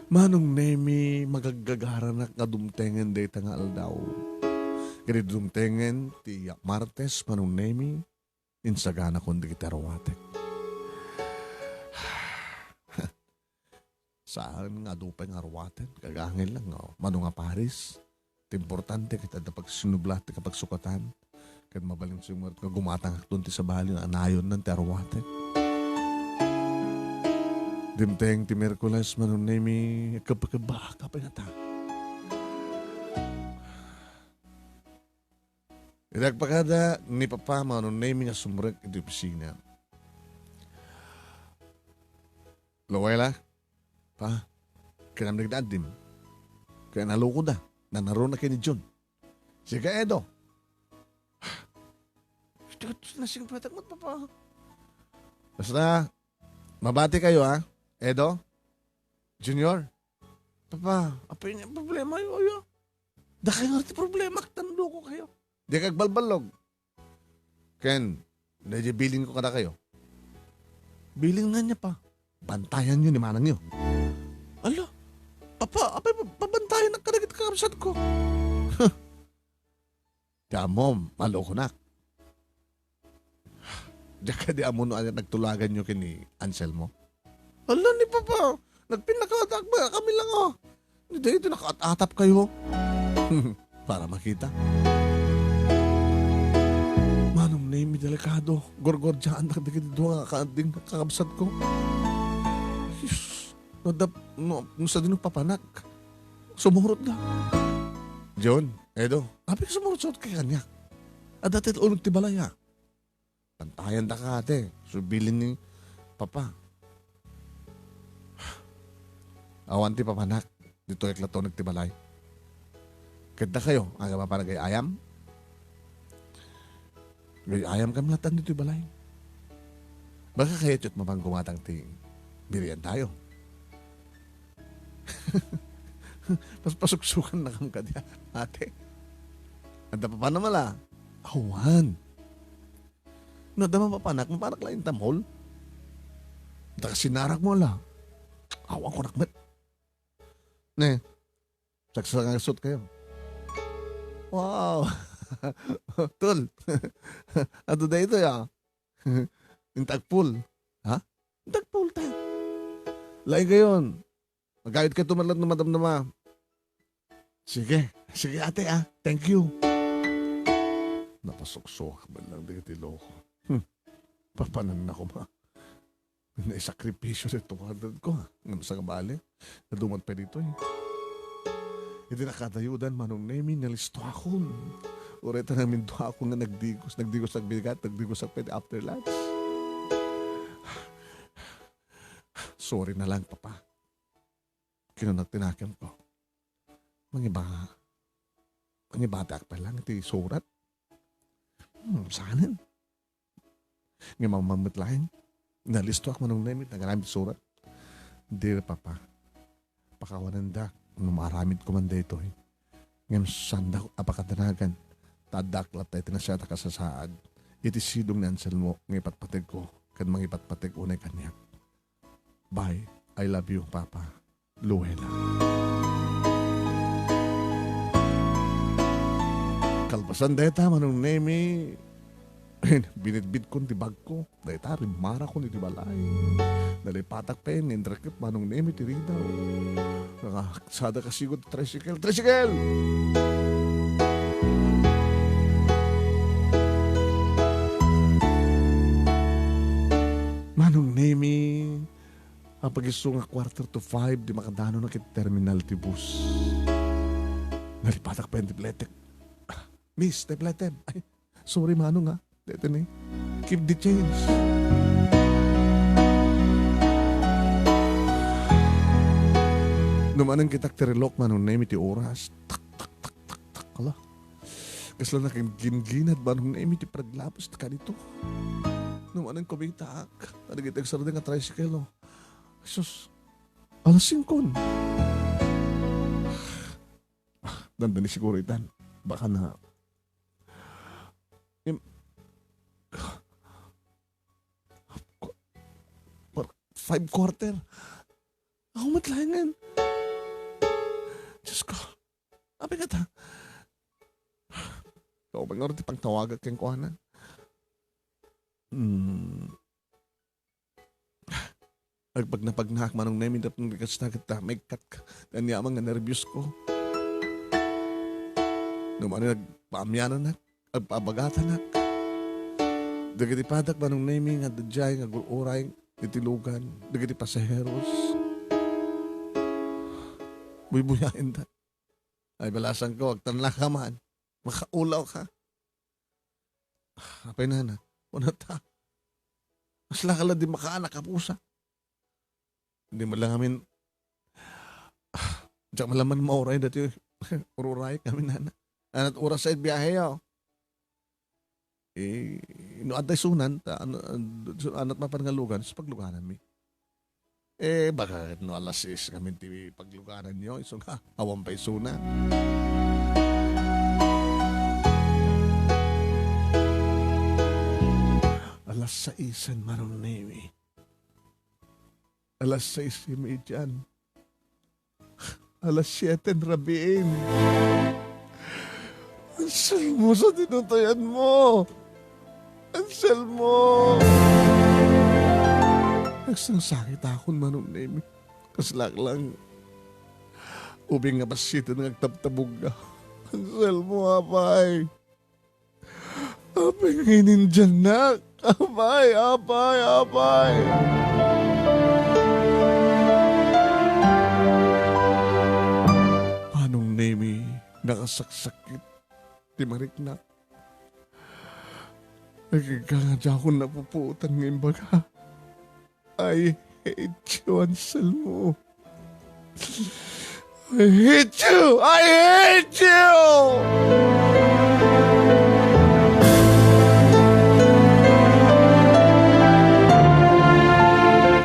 Manong Nemi, magaggagaranak nga dumtengen dayta nga aldaw. Ket idi dumtengen ti Martes, Manong Nemi, insaganakon dagiti arwatek. Saan nga adu pay nga arwaten, kagangil lang, oh. Mano nga paris, ti importante ket adda pagsinubla ti kapagsukatan, ket mabalinsiyo met nga gumatangakton ti sabali nga anayonnan ti arwatek. Dimteng ti Miyerkules, Manong Nemi, agkebkebbaak a pay ngata. Idi agpakada ni Papa, Manong Nemi nga sumrek iti opisina. Luella, Pa, kinamneg da addim. Kaya naluko da. Nanaruna ken ni John. Sige, Edo. Ito, ito, nasing patak mo, Papa. Basta, mabati kayo, ha? Edo? Junior? Papa, apay nga problema yo, yo? Dakay nga ti problema, tan loko kayo. Di ka agbalballog. Ken, daydi bilin ko kada kayo. Bilin nga niya pa. Bantayan yo ni manang yo. Ala, Papa, apay pa-, pabantayan na kadagit kakabsat ko. Ti ammom, malukonak. Diak kadi ammo no ania nagtulaganyo ken ni Anselmo? Hala ni Papa, nagpinakawatak ba kami lang, oh. Ni daytoy nakaat-atap kayo. Para makita. Manong Nemi, delikado. Gorgordiaan dagiti dua nga kaading kakabsat ko. Sus, no, dap-, no, no, sadino papanak. Sumurot da. John, Edo, apay ka sumurot-surot kay kaniak? Adda ti ulog ti balay, a. Pantayan da ka, ate. Subilin ni Papa. Awan ti papanak. Ditoy ak latta uneg ti balay. Ket dakayo, aga mapan agay-ayam? Agay-ayam kami latta ditoy balay. Baka kayo ti mapan gumatang ti birian tayo. Paspasuksukan na kam kadi, ate. Adda papanam a la? Awan. No, adda mapapanak, mapanak laeng ta mall. Adda kasinarak mo la. Awan ko nakmet. Ne, sagsagasot kayo. Wow. Tol. Ato da ito ya. Intagpul. Ha? Intagpul ta. Lain kayon. Magayod kayo tumarlat no madamdama. Sige. Sige, ate, ah. Thank you. Napasuksok man lang di ti loko. Hmm. Papanan na ko, ma. Naisakripisyo ti tukardan ko, ha. Ngem sa kabali, nadumat pa dito, eh. Iti nakadayodan, Manong Nemi, nalisto akon. Uray ta namin dua ako nga nagdigos, nagdigos agbigat, nagdigos agpet after lunch. Sorry na lang, Papa. Kinunak tinakem ko. Mangiba, mangibatiak pa lang iti surat. Hmm, sanen. Ngem ammo met laeng, nalistoak Manong Nemi, nagaramid surat. Dear Papa, pakawanendak no maaramid ko man daytoy. Ngem saandak a pakadanagan, ta addaak latta iti nasayaat a kasasaad iti sidong ni Anselmo nga ipatpategko ken mangipatpateg unay kaniak. Bye. I love you, Papa. Luella. Kalpasan dayta, Manong Nemi, binitbitkon ti bagko. Dayta, rimmarakon iti balay. Nalipatak pay, nindrekep, Manong Nemi, ti ridaw. Nakaksada kasigud ti tricycle. Tricycle! Manong Nemi, Apag-isu nga quarter to five, di makadanon na ket terminal ti bus. Nalipatak pa ti bletek. "Miss, ti bletem." "Ay, sorry, manong, ah. Deti ni. Keep the change." Numanen kitak ti relok, Manong Nemi, ti oras. Tak, tak, tak, tak, tak. Ala. Kasla nakingginginad, Manong Nemi, ti panaglabas ta kanito. Numanen kumitak. Kadagiti agsardeng a tricycle, oh. Sus. Alas singkon. Dandani siguro itan. Baka na, im-, qu-, qu-, five quarter. Ako met laengen. Diyos ko. Apay kata? Ako pa nga ti pangtawagak kenkuana. Hmm. Agpagnapagnaak, Manong Nemi, tapno kasta ket maikkatka. Ania man nga nerbios ko. Numanen agpaamiananak, agpabagatanak. Dagiti padak, Manong Nemi, nga adda diay nga agur-uray iti lugan, dagiti pasaheros. Buybuyaenda. Ay, balasangko, agtannaka man. Makaulaw ka. Apay nana, kunata. Kasla ka la di makaanak a pusa. Di man lang amin, ah, diak man lang man mauray dati, ururay kami nana. Anat oras sa biyahe, oh. Eh, no adda isunan, ta, ano, anat mapan nga lugan, sa paglugananmi. Eh, baka no alas sais ngamin ti paglugananyo, isu nga, awan pay isuna. Alas sais, Manong Nemi. Alas sais y media. Alas siete rabiin. Anselmo, sadino ti ayanmo? Anselmo! Nagsangsakitakon, Manong Nemi. Kaslak lang. Ubing nga bassit nga agtabtabogga. Anselmo, apay. Apay nga inindiannak. Apay, apay, apay. Manong Nemi, nakasaksakit ti mariknak. Agigga nga diakon napupuotan nga imbaga. I hate you, Anselmo. I hate you! I hate you!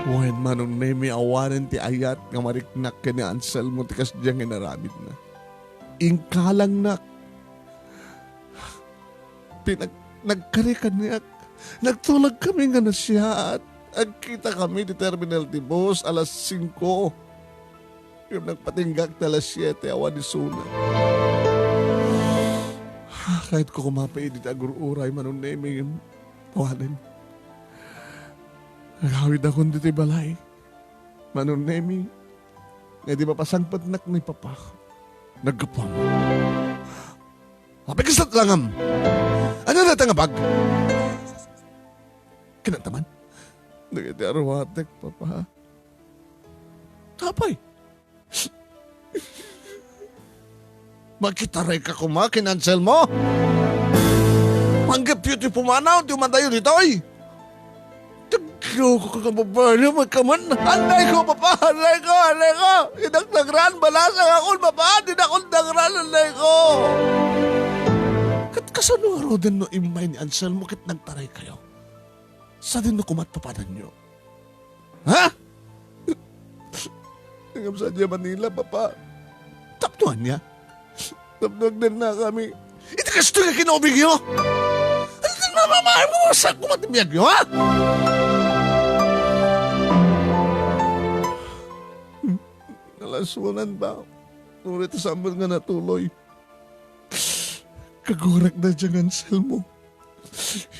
Wen, Manong Nemi, awanen ti ayat nga mariknak ken ni Anselmo ti kasdiay nga inaramidna. Inkalangnak. Pinag-, nagkari kaniak. Nagtulagkami nga nasiaat. Agkitakami ti terminal ti bus alas singko. Ngem nagpatinggak ti alas siete, awan isuna. Kayatko koma pay dita agur-uray, Manong Nemi, ngem awanen. Agawidakon ditoy balay. Manong Nemi, nga idi mapasangpetnak ni Papa, naggapuam. Apay kasla langam? Ania dayta nga bag? Kinanta man. Dagiti aruatek, Papa. Apay? Makitaray ka koma ken Anselmo? Manggepyo ti pumanaw ti umadayo ditoy. Tagyo ko ka babae, may kaman. Anday ko, Papa, anday ko, anday ko. Dinak nagraan, balasang akon, Papa, dinak nagraan, anday ko. Ket kasano ngaruden no immay ni Anselmo ket nagtaray kayo? Sadino koma ti papananyo? Ha? Ngem sadiay Manila, Papa. Tapno ania? Tapno agdennakami iti kastoy nga kinaubingyo? Ania ti mamamay mo? Saan koma ti biagyo, ha? Nalasunan ba? Nuri ta saan met nga natuloy. Kagurak daydiay nga Anselmo.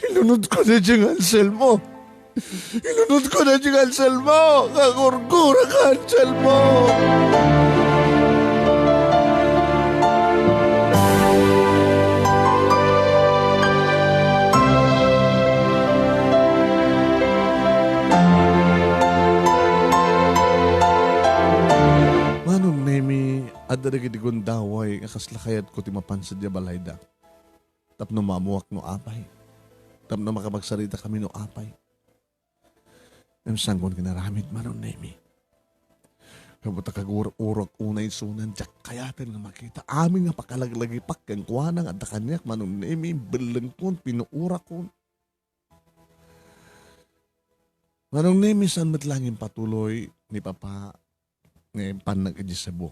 Ilunod ko daydiay nga Anselmo. Ilunod ko daydiay nga Anselmo. Kagurgurak nga Anselmo. Adda dagiti gundaway nga kasla kayatko ti mapan sadiay balayda. Tapno maammoak no apay. Tapno makapagsarakami no apay. Ngem saanko nga inaramid, Manong Nemi. Kabutta, kagur-urak unay isuna, diak kayaten nga makita. Amin nga pakalaglagipak kenkuana nga adda kaniak, Manong Nemi, bellengkon, pinuorakon. Manong Nemi, saan met laeng impatuloy ni Papa nga impannak idiay Cebu.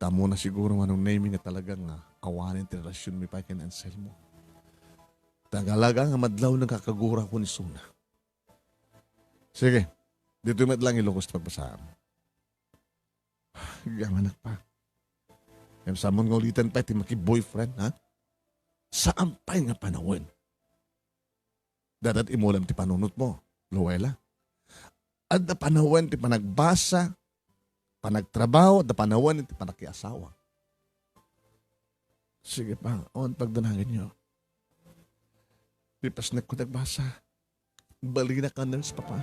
Ta ammona siguro, Manong Nemi, nga talaga nga awanen ti relasionmi pay ken Anselmo. Ta talaga nga madlawna nga kagurakon isuna. Sige, ditoy met laeng ilukos ti pagbasaam. Agyamanak, Pa. Ngem saanmon nga uliten pay ti maki-boyfriend, ha? Saan pay nga panawen. Dayta ti imulem ti panunotmo, Luella. Adda panawen ti panagbasa, panagtrabaho, adda panawen ti panakiasawa. Sige, Pa, awan pagdanangenyo. Ti pasnekko ti agbasa. Balinak a nurse, Papa.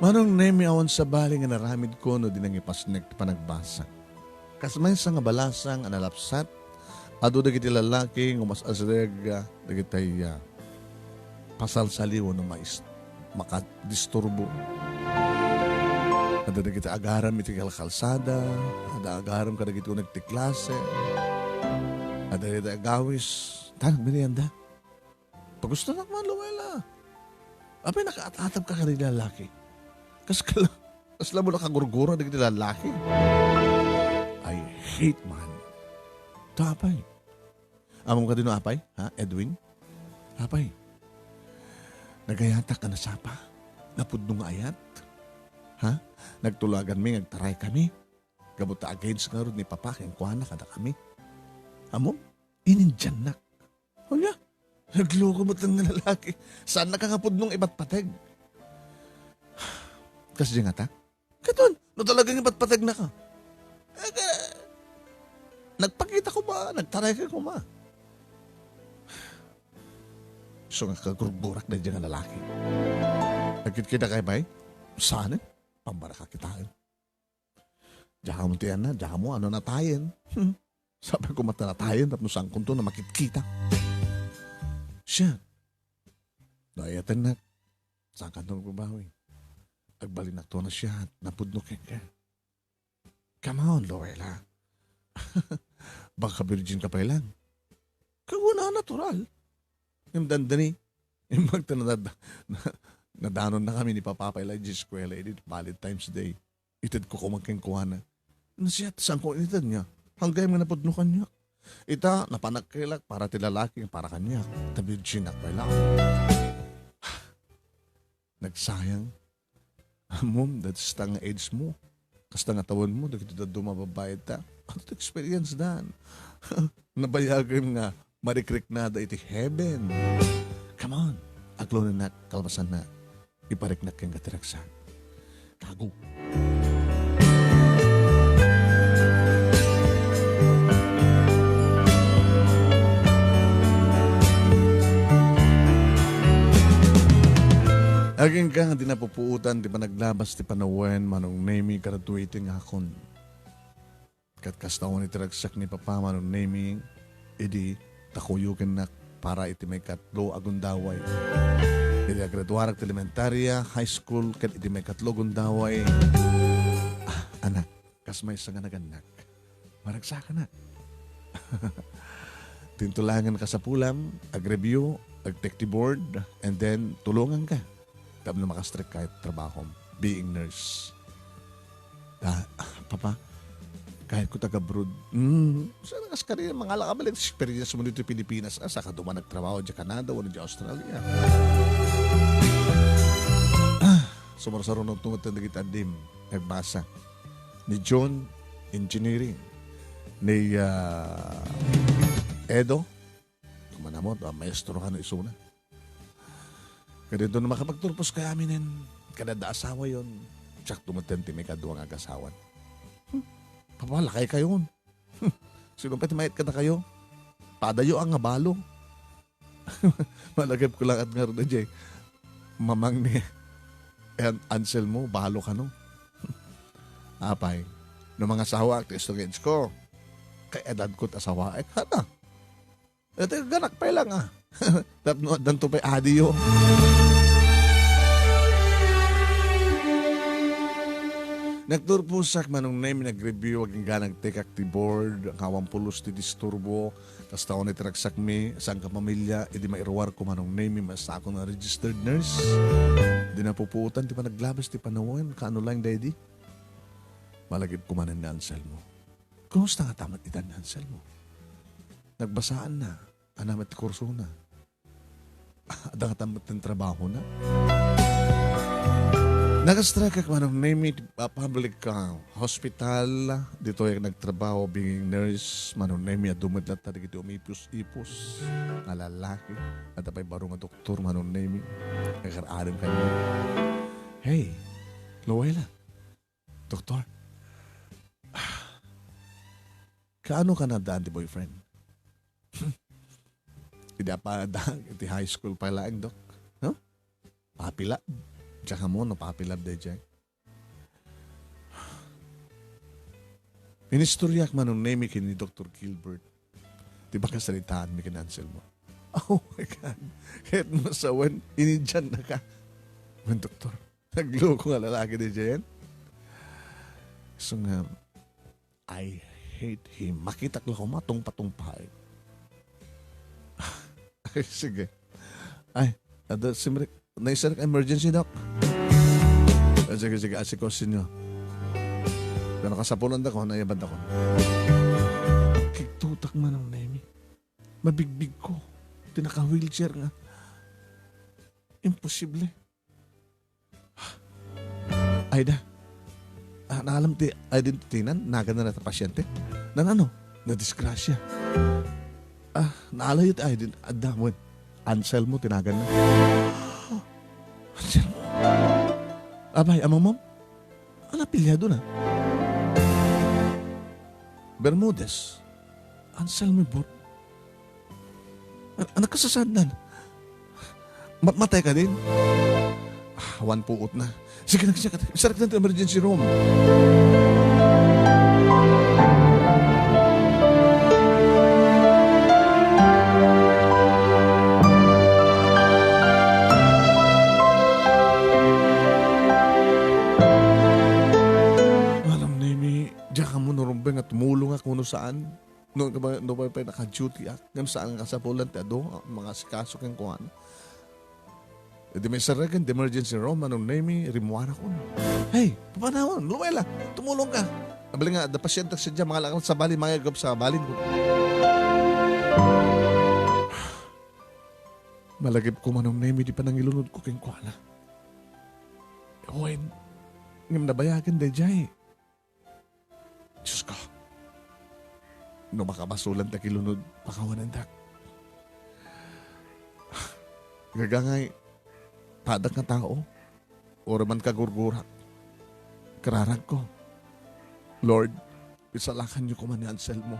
Manong Nemi, awan sabali nga inaramidko no di nangipasnek ti panagbasa. Kas maysa nga balasang a nalapsat, adu dagiti lalaki nga umas-asireg dagiti, ah, pasalsaliw no mais-, makadisturbo. Adda dagiti agaram iti kalkalsada, adda agaram kadagiti uneg ti klase, adda dagiti agawis, ta nagmerienda. Pagustonak man, Luella. Apay, nakaat-atabka kadagiti lalaki. Kas kala-, kasla mo nakagurgura dagiti lalaki. I hate man. Ta apay. Ammom kadino, apay? Ha, Edwin? Apay. Nagayatak a nasapa. Napudno nga ayat. Ha? Nagtulaganmi nga agtaraykami. Gapu ta against ngarud ni Papa kenkuana kadakami. Ammom? Inindiannak. Ania? Nagloko met nga lalaki. Saannaka nga pudno nga ipatpateg. Kasdi ngata? Katon, no talaga nga ipatpategnaka. Eh, ka-, nagpakita koma, nagtaraykay koma. Isu nga kagurgurak daydiay nga lalaki. Nagkitkitakay pay? Saan, eh? Pambaraka kitaen. Diak ammo ti anna, diak ammo, ano natayen? Hmm. Sapay koma ta natayen, tapno saankonto nga makitkita. Siak. No ayatennak, saankanto nga agbabawi? Agbalinnakto a siak, napudno kenka. Come on, Luella. Baka virgin ka pay lang. Kaguna, natural. Ngem dandani, imbag ta nadad-, na-, nadanonnakami ni Papa pay lang idiay eskuela idi Valentine's Day. Itedko koma kenkuana. Siak, saanko inited niya? Gayam nga napudno kaniak. Ita, napanagkailak para ti lalaki nga para kaniak. Ta virgin-ak pay lang. Nagsayang. Ammom, dayta nga age mo. Kasta nga tawenmo, dagiti dadduma a babbai ta. Ano ti experience dan? Nabayagem nga marikriknada iti heaven. Come on, aglonennak, kalpasanna. Ipariknak kenka ti ragsak. Tago. Agingga nga di napupuotan ti panaglabas ti panawen, Manong Nemi, graduating akon. Ket kasta awan iti ragsak ni Papa, Manong Nemi, idi ta kuyogennak para iti maikatlo a gundaway. Idi agraduarak ti elementaria, high school, ket iti maikatlo a gundaway, ah, anak, kas maysa nga nagannak, maragsakanak. Tintulangan kasapulam, ag-review, ag-take the board, and then tulonganka tapno makastrek ka iti trabahom, being nurse. Ta, "Papa, kayatko ti ag-abroad." Hmm, saan kas kadi, mangala ka balik experience mo ditoy Pilipinas, ah, saka duman nagtrabaho diay Canada, wenno diay Australia. Ah, sumarsaruno met dagiti addim, nagbasa. Ni John, engineering. Ni, ah, Edo, kumanamot, ah, maestro kano isuna. Kadinto no makapagturpos kay aminen, kada da asawayon, siak metten ti maikadua nga agasawan. Hmm, Papa, lakay kayon. Sino pay ti mayat kadakayo? Padayo a nga balo. Malagipko laeng ngarud, Jay. Mamang ni An-, Anselmo, balo kano. Apay, no mangasawaak ti istorya ko, kay edadko ti asawaek, hana? Iti ganak pay lang, ah. Tapno addanto pay adiyo. Nagturposak, Manong Nemi, nag-review, agingga nagtekak ti board, nga awan pulos ti disturbo, kasta unay ti ragsakmi, saan ka pamilya, idi mairuarko, Manong Nemi, masako nga registered nurse. Di napupuotan ti panaglabas ti panawen, kaano laeng daydi? Malagipko manen ni Anselmo. Kumusta ngata met itan ni Anselmo? Nagbasaanna, ania met ti kursona? Adda ngata met ti trabahona? Nag-strike ak, Manong Nemi, ti, ah, public, ah, hospital. Ditoy ak nagtrabaho, being nurse, Manong Nemi, adu met latta dagiti umipus-ipus nga lalaki. Adda pay baro nga doktor, Manong Nemi. Nagkar-arim kaniak. Hey, Luella. Doktor, kaano ka nadaan ti boyfriend? Idi apadaan iti high school pay laeng, Dok. No? Puppy love. Diak ammo no puppy love daydiay. Inistoriak, Manong Nemi, ken ni Doktor Gilbert ti pakasaritaanmi ken Anselmo. Oh my God. Ket masawen, inidiannaka. Wen, Doktor, nagloko nga lalaki daydiayen. So nga, I hate him. Makitak la koma, tungpa-tungpaek. Ay, sige. Ay, ada, simrek. Naisarek emergency, Doc. Ah, sige, sige, asikosinyo. Pero kasapulan da ko, naiyaban da ko. Kigtutak, Manong Nemi. Mabigbig ko. Ti naka-wheelchair nga. Imposible. Ay da. Ah, naalam ti identity nan, naganna ti pasyente. Nan ano? Nadisgrasya. Ah, naalayo ti I D. Adda, wen. Anselmo ti naganna. Anselmo? Abay, amamom? Ano apelyido na? Bermudez. Anselmo Bor-, An-, anak ka sa sadnan? Matmatay ka din? Ah, awan puot na. Sige na, sige na. Isarek na ti emergency room. Manong Nemi, diak ammo no rumbeng nga tumulongak wenno saan. No, no, no, pay, pay naka-duty ak. Ngem saan nga kasapulan ti adu, ah, mangasikaso kenkuana. Idi maisarek iti emergency room, Manong Nemi, rimmuarakon. Hey, papanawon, Luella, tumulong ka. Abali nga, adda pasyente sadiay, mangalakal sa balin, mangyagap sa balin ko. Malagipko, Manong Nemi, ti panangilunod ko kenkuana. Wen, ngem nabayagen daydiay. Diyos ko, no makabasolan ti agilunod, pakawanendak. Gagangay, padak nga tao, uray man kagurgurak, kararagko. Lord, pisalakanyo koma ni Anselmo.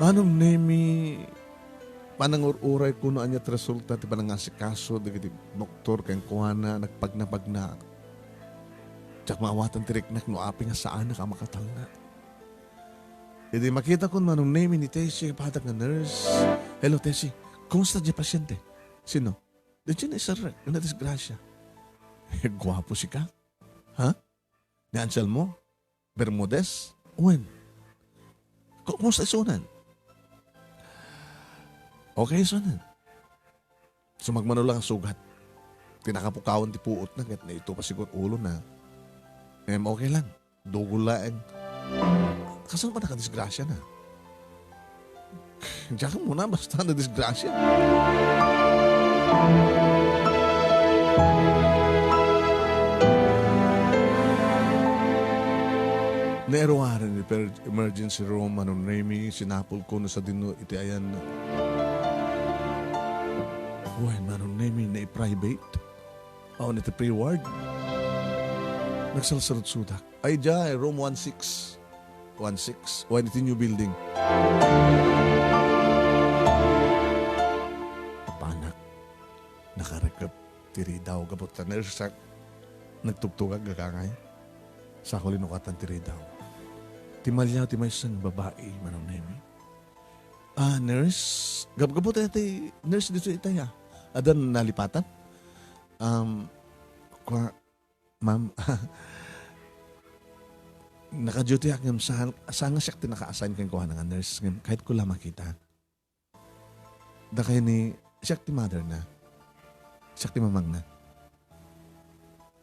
Manong Nemi, panangur-uray ko no ania ti resulta ti panangasikaso dagiti doktor kenkuana, nagpagnapagna. Diak maawatan ti riknak no apay nga saanak a makatalna. Idi makitakon, Manong Nemi, ni Tessie, padak nga nurse. "Hello, Tessie. Kumusta diay pasyente?" "Sino?" "Diay naisarek, nadisgrasya." "Guapo sika? Ha? Ni Anselmo? Bermudez? Wen. Ku-, kumusta isunan?" "Okay isunan. Sumagmamano lang a sugat. Ti nakapukawan ti puotna ket naitupa siguro ulona. Em, okay lang. Dugol laeng." "Kasano ba nakadisgrasya na?" "Diak ammo na, basta nadisgrasya." Nairuaren per emergency room, Manong Nemi, sinapulko no sadino iti ayan. Wen, Manong Nemi, nai-private. Awan iti pre-ward. Nagsalsaludsudak. Ay, diay, room one six. One six. Wen iti new building. Apanak. Nakarekep ti ridaw gapu ta nurse-ak. Nagtugtugak gagangay. Sako linukatan ti ridaw. Ti maliaw ti maysa nga babai, Manong Nemi. Ah, nurse. Gabgabut ti nurse dito itaya. Adda nalipatan? Um, kua, ma'am, naka-duty ak ngem saan, saan nga siak ti naka-assign kenkuana nga nurse ngem kayatko la makita. Dakay ni, siak ti mother na. Siak ti mamangna.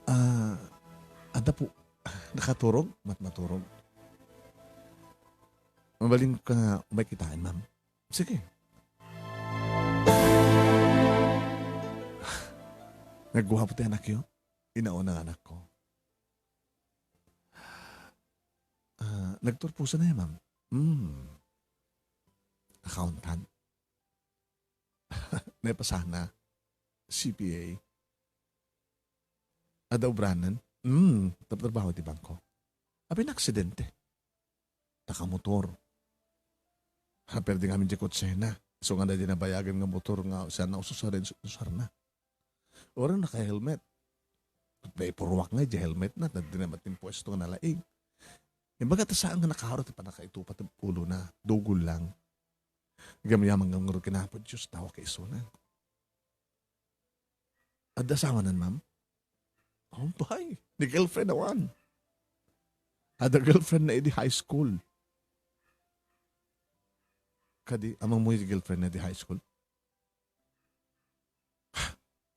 Ah, adda po, nakaturog? Mat-, maturog. Mabalin ka nga umay kitaen, ma'am. Sige. Nagguapo ti anakyo? Inauna nga anakko. Ah, nagturpusan na, ma'am. Hmm. Accountant. Naipasana. C P A. Adda ubranen? Hmm. Taptrabaho iti bangko. Apay, naaksidente. Nakamotor. Ha, perdi ngamin di kotsena. So nga na di nabayagan nga motor nga saan na ususaren, usarna. Ora naka-helmet. Naipurwak nga di helmet na, na di naman impuesto nga nalaing. Imbaga ta saan nga nakaro ti panakaitupa ti ulo na, dugol lang. Gamyaman nga ngarud ken Apo Dios, tao kaisuna. Adda asawanan, ma'am? Umpay, ni girlfriend awan. Adda girlfriend na idi high school. Kadi, amang mo yung girlfriend na di high school?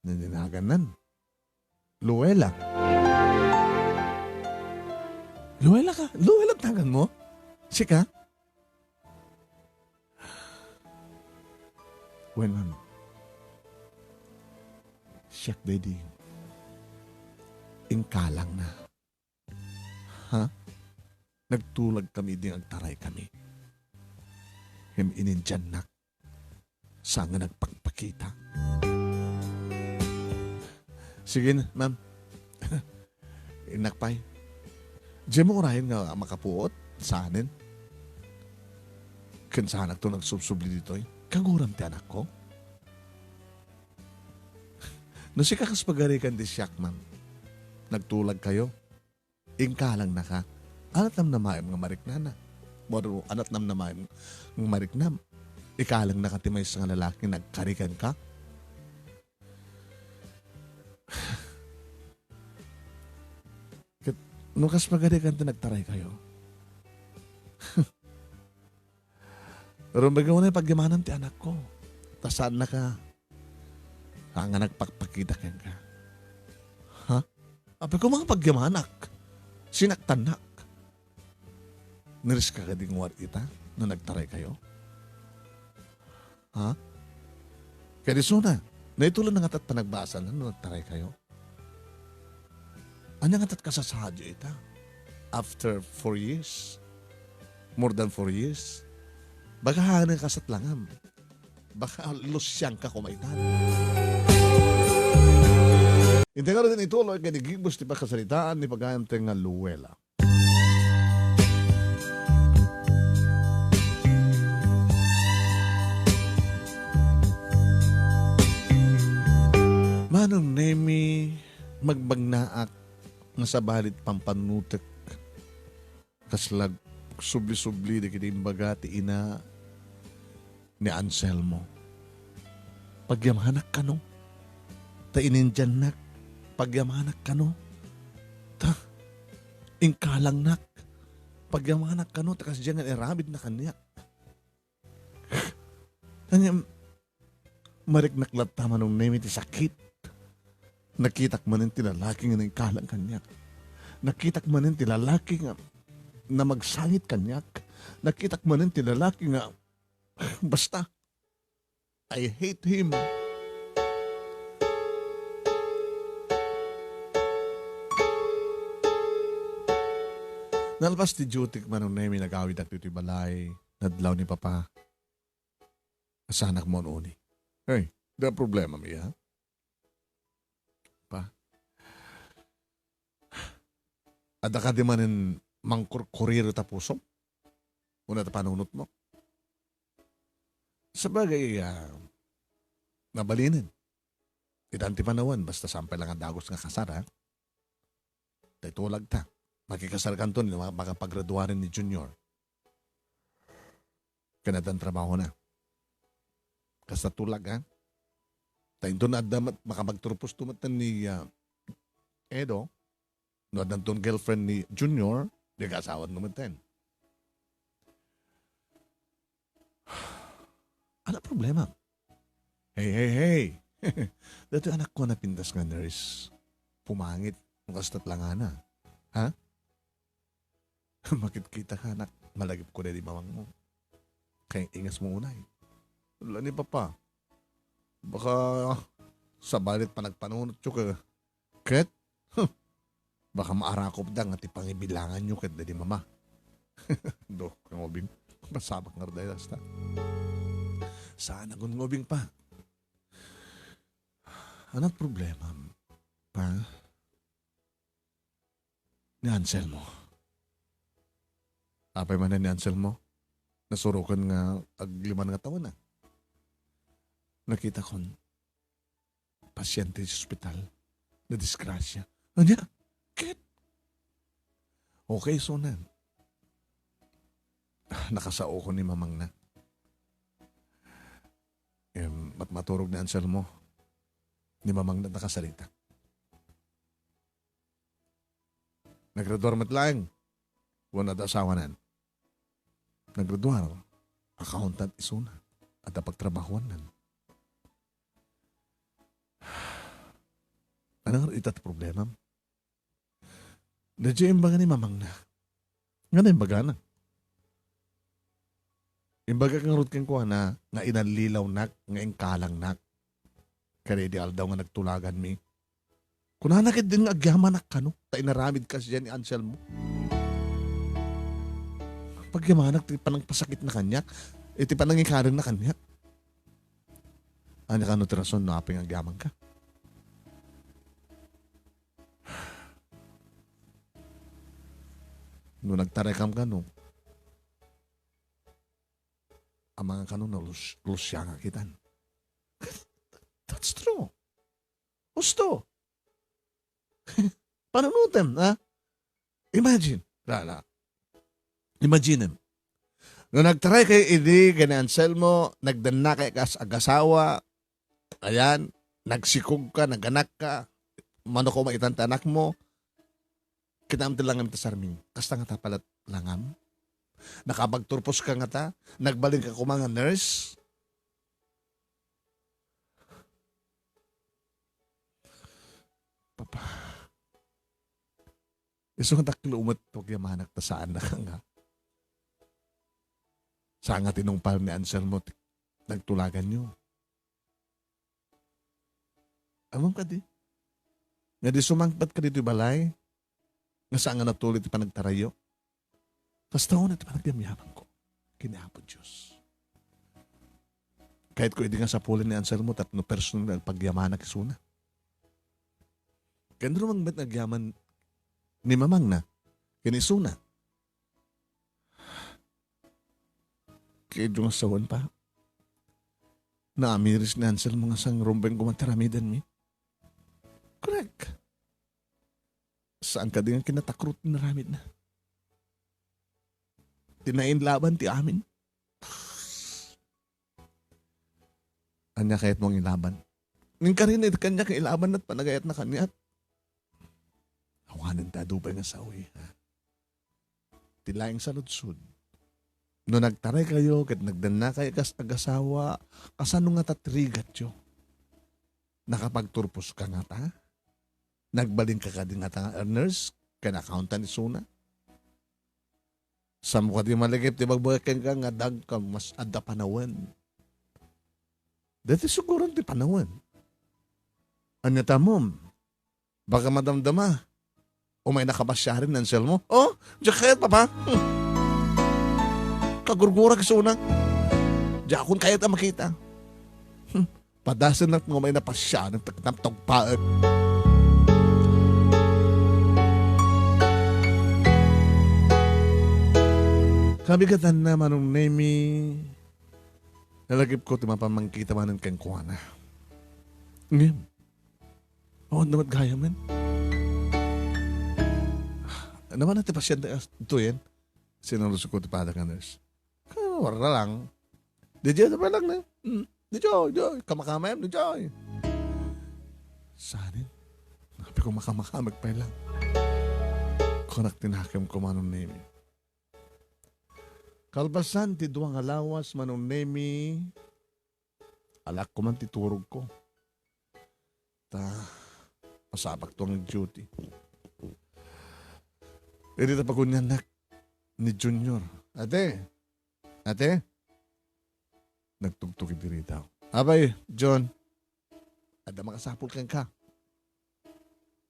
Naninagan nan. Luella. Luella ka? Luella tagan mo? Sika? Wen, ma'am. Siak, daddy. Inkalang na. Ha? Nagtulag kami idi agtaray kami. Ngem inindiannak. Saan nga nagpakpakita. Sige na, ma'am. Innak pay. Diay mo urayen nga makapuot? Saanen? Ken saanak to nagsubsubli ditoy? Kaguram ti anakko? No sika kas pagarikan ti siak, ma'am. Nagtulag kayo. Inkalang naka. Anat namnamaem nga mariknana. Maro, anat namnamaem nga mariknam. Ikalang naka ti maysa nga lalaki nga nagkari kenka. Ket no kas pagarikan ti nagtaray kayo. Rumbagaw na pagyamanam ti anakko. Ta saan naka, saan nga nagpakpakita kenka. Ha? Apay ko, mga pagyamanak. Sinaktannak. Niriska ka di nguar ita no nagtaray kayo? Ha? Kadi suna, naitulo na nga tat panagbasa na no nagtaray kayo? Anya nga tat kasasaadyo ita? After four years? More than four years? Baka hangin kasat langam. Baka lusyang ka kumaitan. Intay nga rin ituloy kay ni Gibus ti pakasaritaan ni pagayam nga Luella. Manong Nemi, magbagnaak nga sabali ti pampannutek. Kasla subli-subli dagiti imbaga ti ina ni Anselmo. Pagyamanak kano? Ta inindiannak. Pagyamanak kano? Ta inkalangnak. Pagyamanak kano? Ta kasdiay nga iramidna kaniak. Ngem, mariknak latta, Manong Nemi, ti sakit. Nakitak manen ti lalaki nga nangkalang kaniak. Nakitak manen ti lalaki nga namagsangit kaniak. Nakitak manen ti lalaki nga, basta, I hate him. Nalpas ti duty, Manong Nemi, nagawid ak ditoy balay, nadlaw ni Papa. Asanak mo, Noni. Hey, da problema mi, ha? Pa. Adda kadi manen mangkurkuriro ta pusom? Una ta panunot mo? Sabagay, ah, nabalinen. Itan ti panawen, basta sampay lang a dagus nga kasar, ha? Tay tulagta. Makikasarkanto ni ma-, makapagraduaren ni Junior. Ken addan trabahona. Kasta tulag, ha? Ta inton adda met, makapagturposto met ni, ah, Edo, no addanton girlfriend ni Junior, di kaasawan no met ten. Ano problema? Hey, hey, hey! Datoy anakko a napintas nga nurse. Pumangit, no kasta't langana. Ha? Makitkita ka, anak. Malagipko daydi mamangmo. Kay ingas mo unay. Wala ni Papa. Baka sabali ti panagpanunotyo ka. Ket, huh, baka maarakopda nga ti pangibilanganyo ket daydi Mama. Do, Kang Obing. Masabak nga dayta. Saan a gun nga ubing, Pa? Anong problema, Pa? Ni Anselmo. Apay manen ni Anselmo? Nasuroken nga aglima nga tawen na. Nakitakon, pasyente sa ospital. Nadisgrasya. Ania? Ket? Okay, sunan. Nakasaokon ni mamangna. Em, mat-, maturog ni Anselmo. Ni mamangna nakasarita. Naggraduar met laeng. Wen adda asawanan. Naggraduar. Accountant isuna. Adda pagtrabahuannan. Ano nga ita ti problema? Daydiay imbaga ni mamangna. Ngana imbagana? Imbagak ngarud kenkuana nga inallilawnak, nga inkalangnak. Kadaydi aldaw nga nagtulaganmi. Kunana ketdin nga agyamanak kano, ta inaramid kasidiay ni Anselmo. Pagyamanak ti panangpasakitna kaniak, iti panangikadenna kaniak. Ania kano ti rason no apay nga agyamanka? No nagtaraykam kano, amangan kano no lus-, lusiangak itan. That's true. Husto. Panunutem, ha? Imagine. La, la. Imaginem. No nagtaray kayo idi ken ni Anselmo, nagdanna kayo kas agasawa, ayan, nagsikog ka, naganak ka, mano ko maitan ti anak mo, kitaem ti langam ita, Sarming. Kasta nga ta palat langam? Nakapagturpos ka nga ta? Nagbalin ka koma nga nurse? Papa. Isu nga dakkel met ti agyamanak ta saan na ka nga. Saan nga tinungpal ni Anselmo ti nagtulaganyo. Ammom kadi? Nga di sumangpet ka ditoy balay, nga saan nga natuloy ti panagtarayyo. Kasta unay ti panagyamyamanko ken ni Apo Dios. Kayatko idi nga sapulen ni Anselmo tapno personal nga agpagyamanak isuna. Ken rumang met nga agyaman ni mamangna ken isuna. Kayatyo nga sawen, Pa. Naamiris ni Anselmo nga sangrumbeng koma ti aramidenmi. Correct. Saan kadi nga kinatakrot ti inaramidna? Ti nainlaban ti amin. Ania kayatmo nga ilaban? Ning karina iti kaniak nga ilabanna ti panagayatna kaniak. Awanen ti adu pay nga sao, ha? Ti laeng saludsod. No nagtaray kayo ket nagdanna kayo kas agasawa, kasano nga ta ti rigatyo? Nakapagturpos ka nga ta? Nagbalin ka kadi nga ta nga nurse ken accountant isuna? Saanmo kadi malagip ti ibagbagak kenka nga dagka mas adda panawen? Dati suguran ti panawen. Ania ta, Mom? Baka madamdama. Umaynak a pasiaren ni anselmo. Oh, diak kayat, Papa. Hmm. Kagurgurak isuna. Diakon kayat a makita. Hmm. Padasennak nga umaynak a pasiaren, tagtagpaek. Kabigatanna, Manong Nemi, nalagipko ti mapan mangkita manen kenkuana. Ngem, awan naman gaya man. Naman ti pasyente as-, tuyen? Sinalus ko ti pada nga nurse. Kaya wala lang. Di Joy, sabay lang na. Hmm. Di Joy, Joy. Kamakama yan, di Joy. Sanin? Napi ko makamakamag pa lang. Kunak tinakim ko Manong Nemi. Kalpasan ti dua nga lawas, Manong Nemi, alak ko man ti turog ko. Ta, masapakto ang duty. Iti ta paguniannak ni Junior. Ate, ate, nagtugtog iti ridaw. Abay, John, adda makasapul kenka.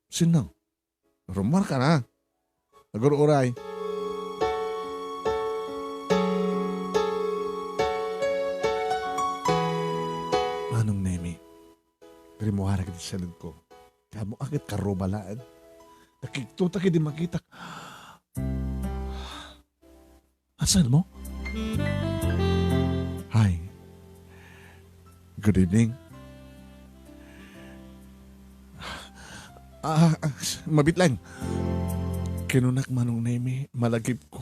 Sino? Rummuarka na. Agur-uray. Manong Nemi, rimmuarak iti siledko. Kamo agit karruba laeng. Nakigtutak idi makitak. Asan mo? Hi. Good evening. Ah, ah, mabit lang. Kinunak Manong Nemi, malagip ko.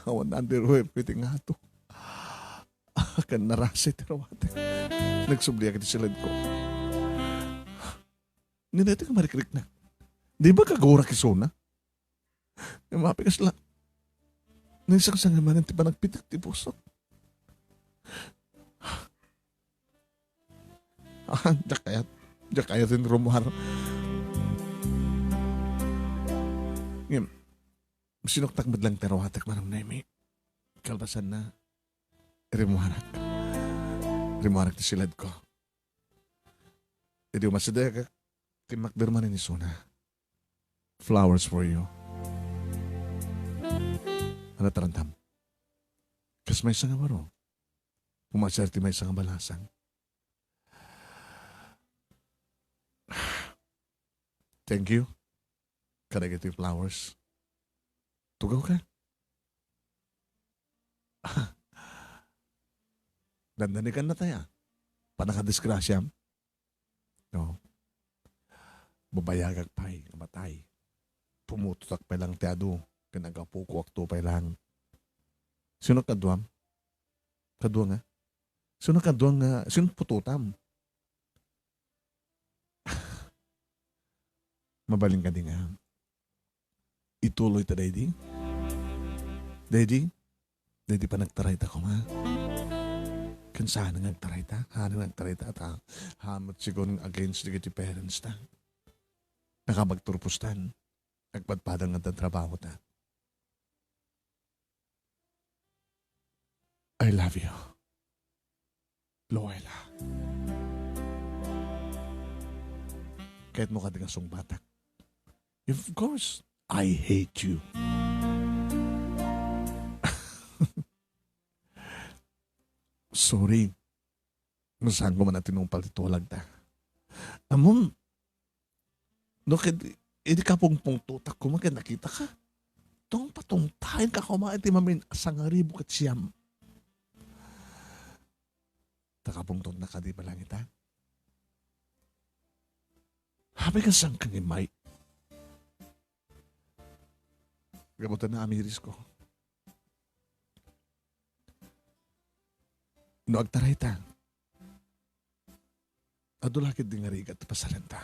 Awan underwear, pwede nga to. Ah, kan narasi ti rawate. Nagsubliak iti siledko. Ninete ka marikriknak. Di ba kagurak isuna? Mapikas la. Naisangsangimanan ti panagpitak ti pusok. Ah, diak kayat. Diak kayat in rummuar. Ngem, sinuktak met lang ti rawatek, Manong Nemi. Kalpasan na, rimmuarak. Rimmuarak ti siledko. Idi umasidek, timmakder man ni Sona. Flowers for you. Ano tarantam? Kas maysa nga baro. Pumasar ti maysa nga balasang. Thank you. Kadagiti flowers. Tugaw ka. Dandanikan na tayo. Panakadisgrasyam. No? Babayagak pay nga matay. Pumutotak pay lang ti adu. Ken agapukoak to pay lang. Sino kaduam? Kadua nga? Sino kadua nga? Sino putotam? Mabalin kadi nga ituloy ta daydi? Daydi? Daydi panagtarayta koma. Ken saan nga agtarayta? Saan nga agtarayta ta? Hamet sigun against dagiti parents ta. Nakabagturpos tan. Agpadpadang nga trabaho ta. I love you, Luella. Kahit mo ka di nga sungbatak. Of course, I hate you. Sorry. Saan ko man a tinungpal ti tulagta. Ammom, no, ket idi kapungpungtotak koma ket nakitaka, tungpatungpaenka koma iti mamin a sangaribu ket siam. Ta kapungtotna kadi palangita? Apay, kasano ka nga immay? Gapu ta naamirisko. No agtarayta, adu la ketdi nga rigat ti pasalenta.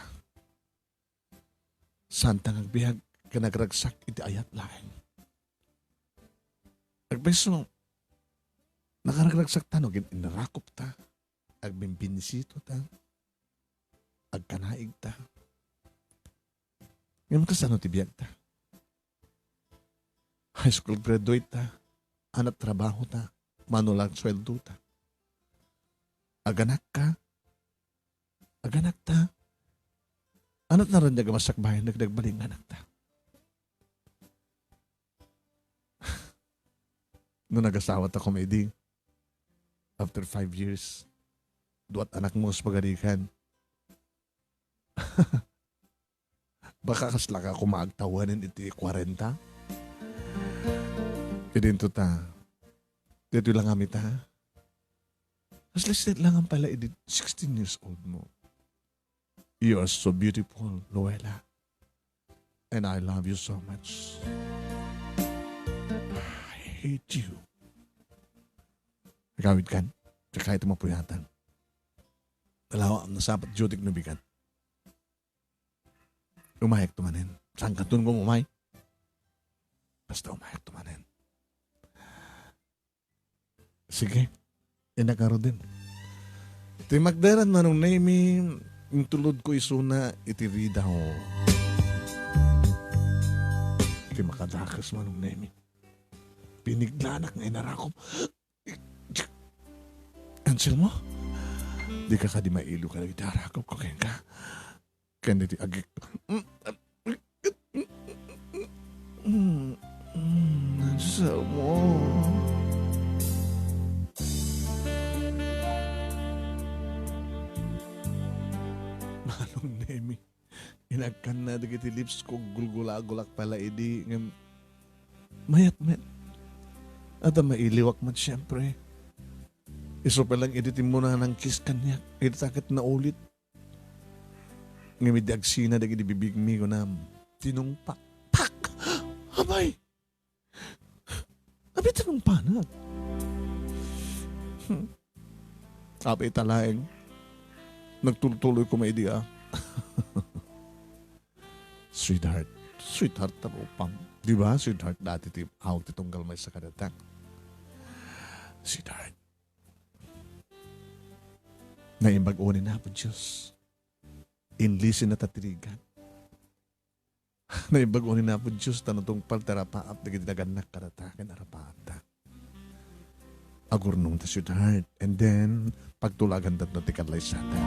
Saanta nga agbiag ken agragsak iti ayat laeng. Agpayso, nakaragragsakta no gin-, inrakopta, agbimbinisitota, agkanaigta. Ngem kasano ti biagta? High school graduate ta, anat trabaho ta, mano lang sueldo ta. Aganakka, aganakta, Narunag a masakbayan dagiti agbalin nga anakta. No nagasawa ta koma idi, after five years, duat anakmo kas pagarikan. Baka kaslaka koma agtawen iti kwarenta? Idinto ta. Ditoy lang kami ta. Kasla sila lang pala idi sixteen years old mo. You are so beautiful, Luella. And I love you so much. I hate you. Agawid kan, kakait mapuyatan. Talawa, nasapat judik no bigat. Umayak to manen. Saan ka tun umay? Basta umayak to manen. Sige. Inakaro din. Ti magdaran Manong Nemi, intulod ko isuna iti ridaw. Ti makadakes Manong Nemi. Piniglanak nga inarakop. Anselmo, di ka kadi mailo kadagiti arakop ko kenka. Ken iti agik. Mm, mm, Anselmo. Manong Nemi. Inagkanna dagiti lips ko, gulgulagulak pala idi, ngem mayat met. Adda mailiwak met, siempre. Isu pa lang idi timmuna nang kiss kaniak, ita ket naulit. Ngem idi agsina dagiti bibigmi, kunam, tinungpak. Pak! Abay! Apay ti nungpanak? Hmm. Apay ta laeng. Nagtultuloy koma idi, ah. Sweetheart. Sweetheart ta rupam. Di ba? Sweetheart dati ti awag ti tunggal maysa kadata. Sweetheart. Naimbag-o ni Apo Dios. Inlisi na ta ti rigat. Naimbag-o ni Apo Dios ta natungpal ti arapaap dagiti nagannak kadata ken arapaapda. Agurnong ta, sweetheart. And then, pagtulagan ta ti kallaysata.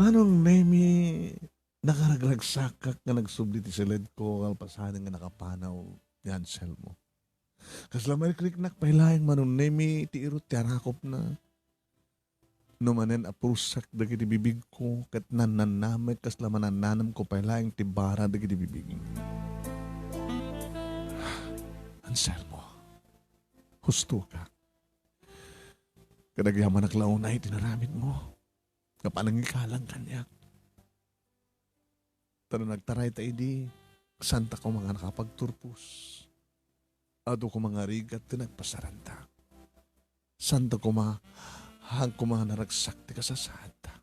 Manong Nemi, nakaragragsakak nga nagsubli ti siled ko, kalpasan nga nakapanaw ni Anselmo. Kasla marikriknak pay laeng Manong Nemi ti irut ti arakopna. No manen a pursak dagiti bibigko, ket nannannamek kasla manannanamko pay laeng ti bara dagiti bibig. Anselmo, hustoka. Ket agyamanak la unay ti naramidmo. Nga panangikalang kaniak. Ta no nagtaray ta idi, santa koma nga nakapagturpos. Adu koma nga rigat ti nagpasaranta. Santa koma, haan koma nga naragsak ti kasasaadta.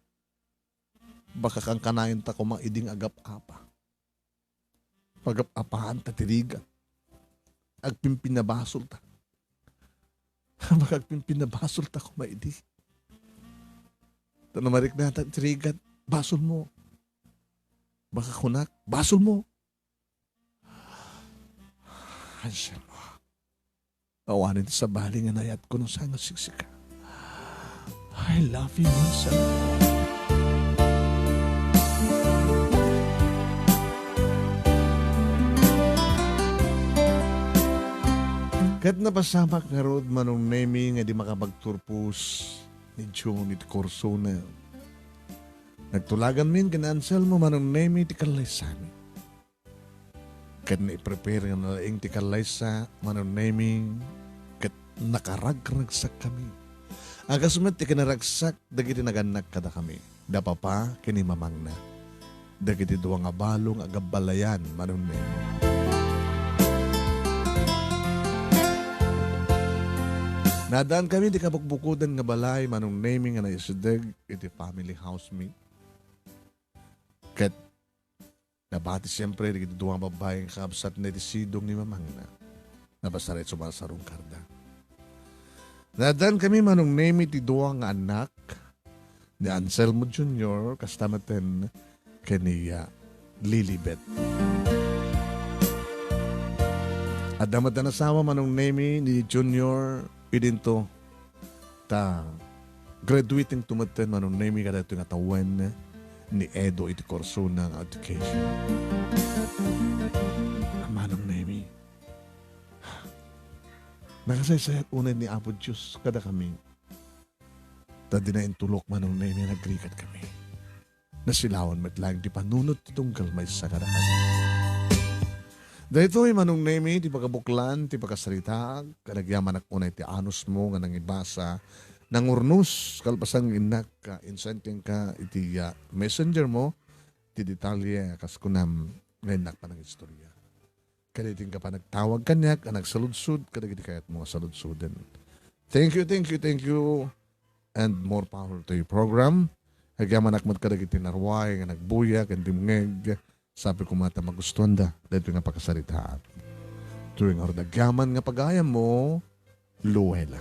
Baka kankanayon ta koma idi nga agap-apa. Pagap-apaan ta ti rigat. Agpimpinabasol ta. Baka agpimpinabasol ta koma idi. Ta no mariknata ti rigat, basol mo. Baka kunak, basol mo. Ay, Sir, awanen ti sabali nga nayatko no saan nga siksika. I love you, Anselmo. Ket napasamak ngarud, Manong Nemi, nga di makapagturpos ni June iti kursona. Nagtulaganmin ken Anselmo, Manong Nemi, ti kallaysami. Ket naiprepare nga nalaing ti kallaysa, Manong Nemi, ket nakaragragsakkami. Agasmet ti kinaragsak dagiti nagannak kadakami, da papa ken ni mamangna, dagiti dua nga balo nga agabbalayan, Manong Nemi. Naaddankami ti kabukbukodan nga balay, Manong Nemi, nga naisideg iti family house mi. Ket nabati siempre dagiti dua nga babbai nga kakabsatna iti sidong ni mamangna. Napasaray sumarsarungkarda. Naaddankami, Manong Nemi, ti dua nga annak ni Anselmo Junior, kasta metten ken ni, ah, Lilibet. Adda met a nasawa, Manong Nemi, ni Junior, idinto. Ta graduating to metten, Manong Nemi, kadaytoy nga tawen ni Edo iti kursona nga education. Manong Nemi, nakasaysayat unay ni Apo Dios kadakami. Ta dina intulok, Manong Nemi, nagrigat kami. Nasilawan met laeng ti panunot ti tunggal maysa kadakami. Daytoy, Manong Nemi, ti pagabuklan ti pakasaritaak, ket agyamanak unay ti anusmo nga nangibasa, nangurnos, kalpasan nga innak, ah, insend kenka iti, ah, messenger mo, ti detalye, kas kunam, nga innak panangistorya. Kadagiti nga panagtawag kaniak a nagsaludsod kadagiti kayatmo a saludsoden. Thank you, thank you, thank you, and more power to your program. Agyamanak met kadagiti narway nga nagbuya ken dimngeg, sapay koma ta magustuanda daytoy nga pakasaritaak. Tuwing arud agyaman nga pagayammo, Luella.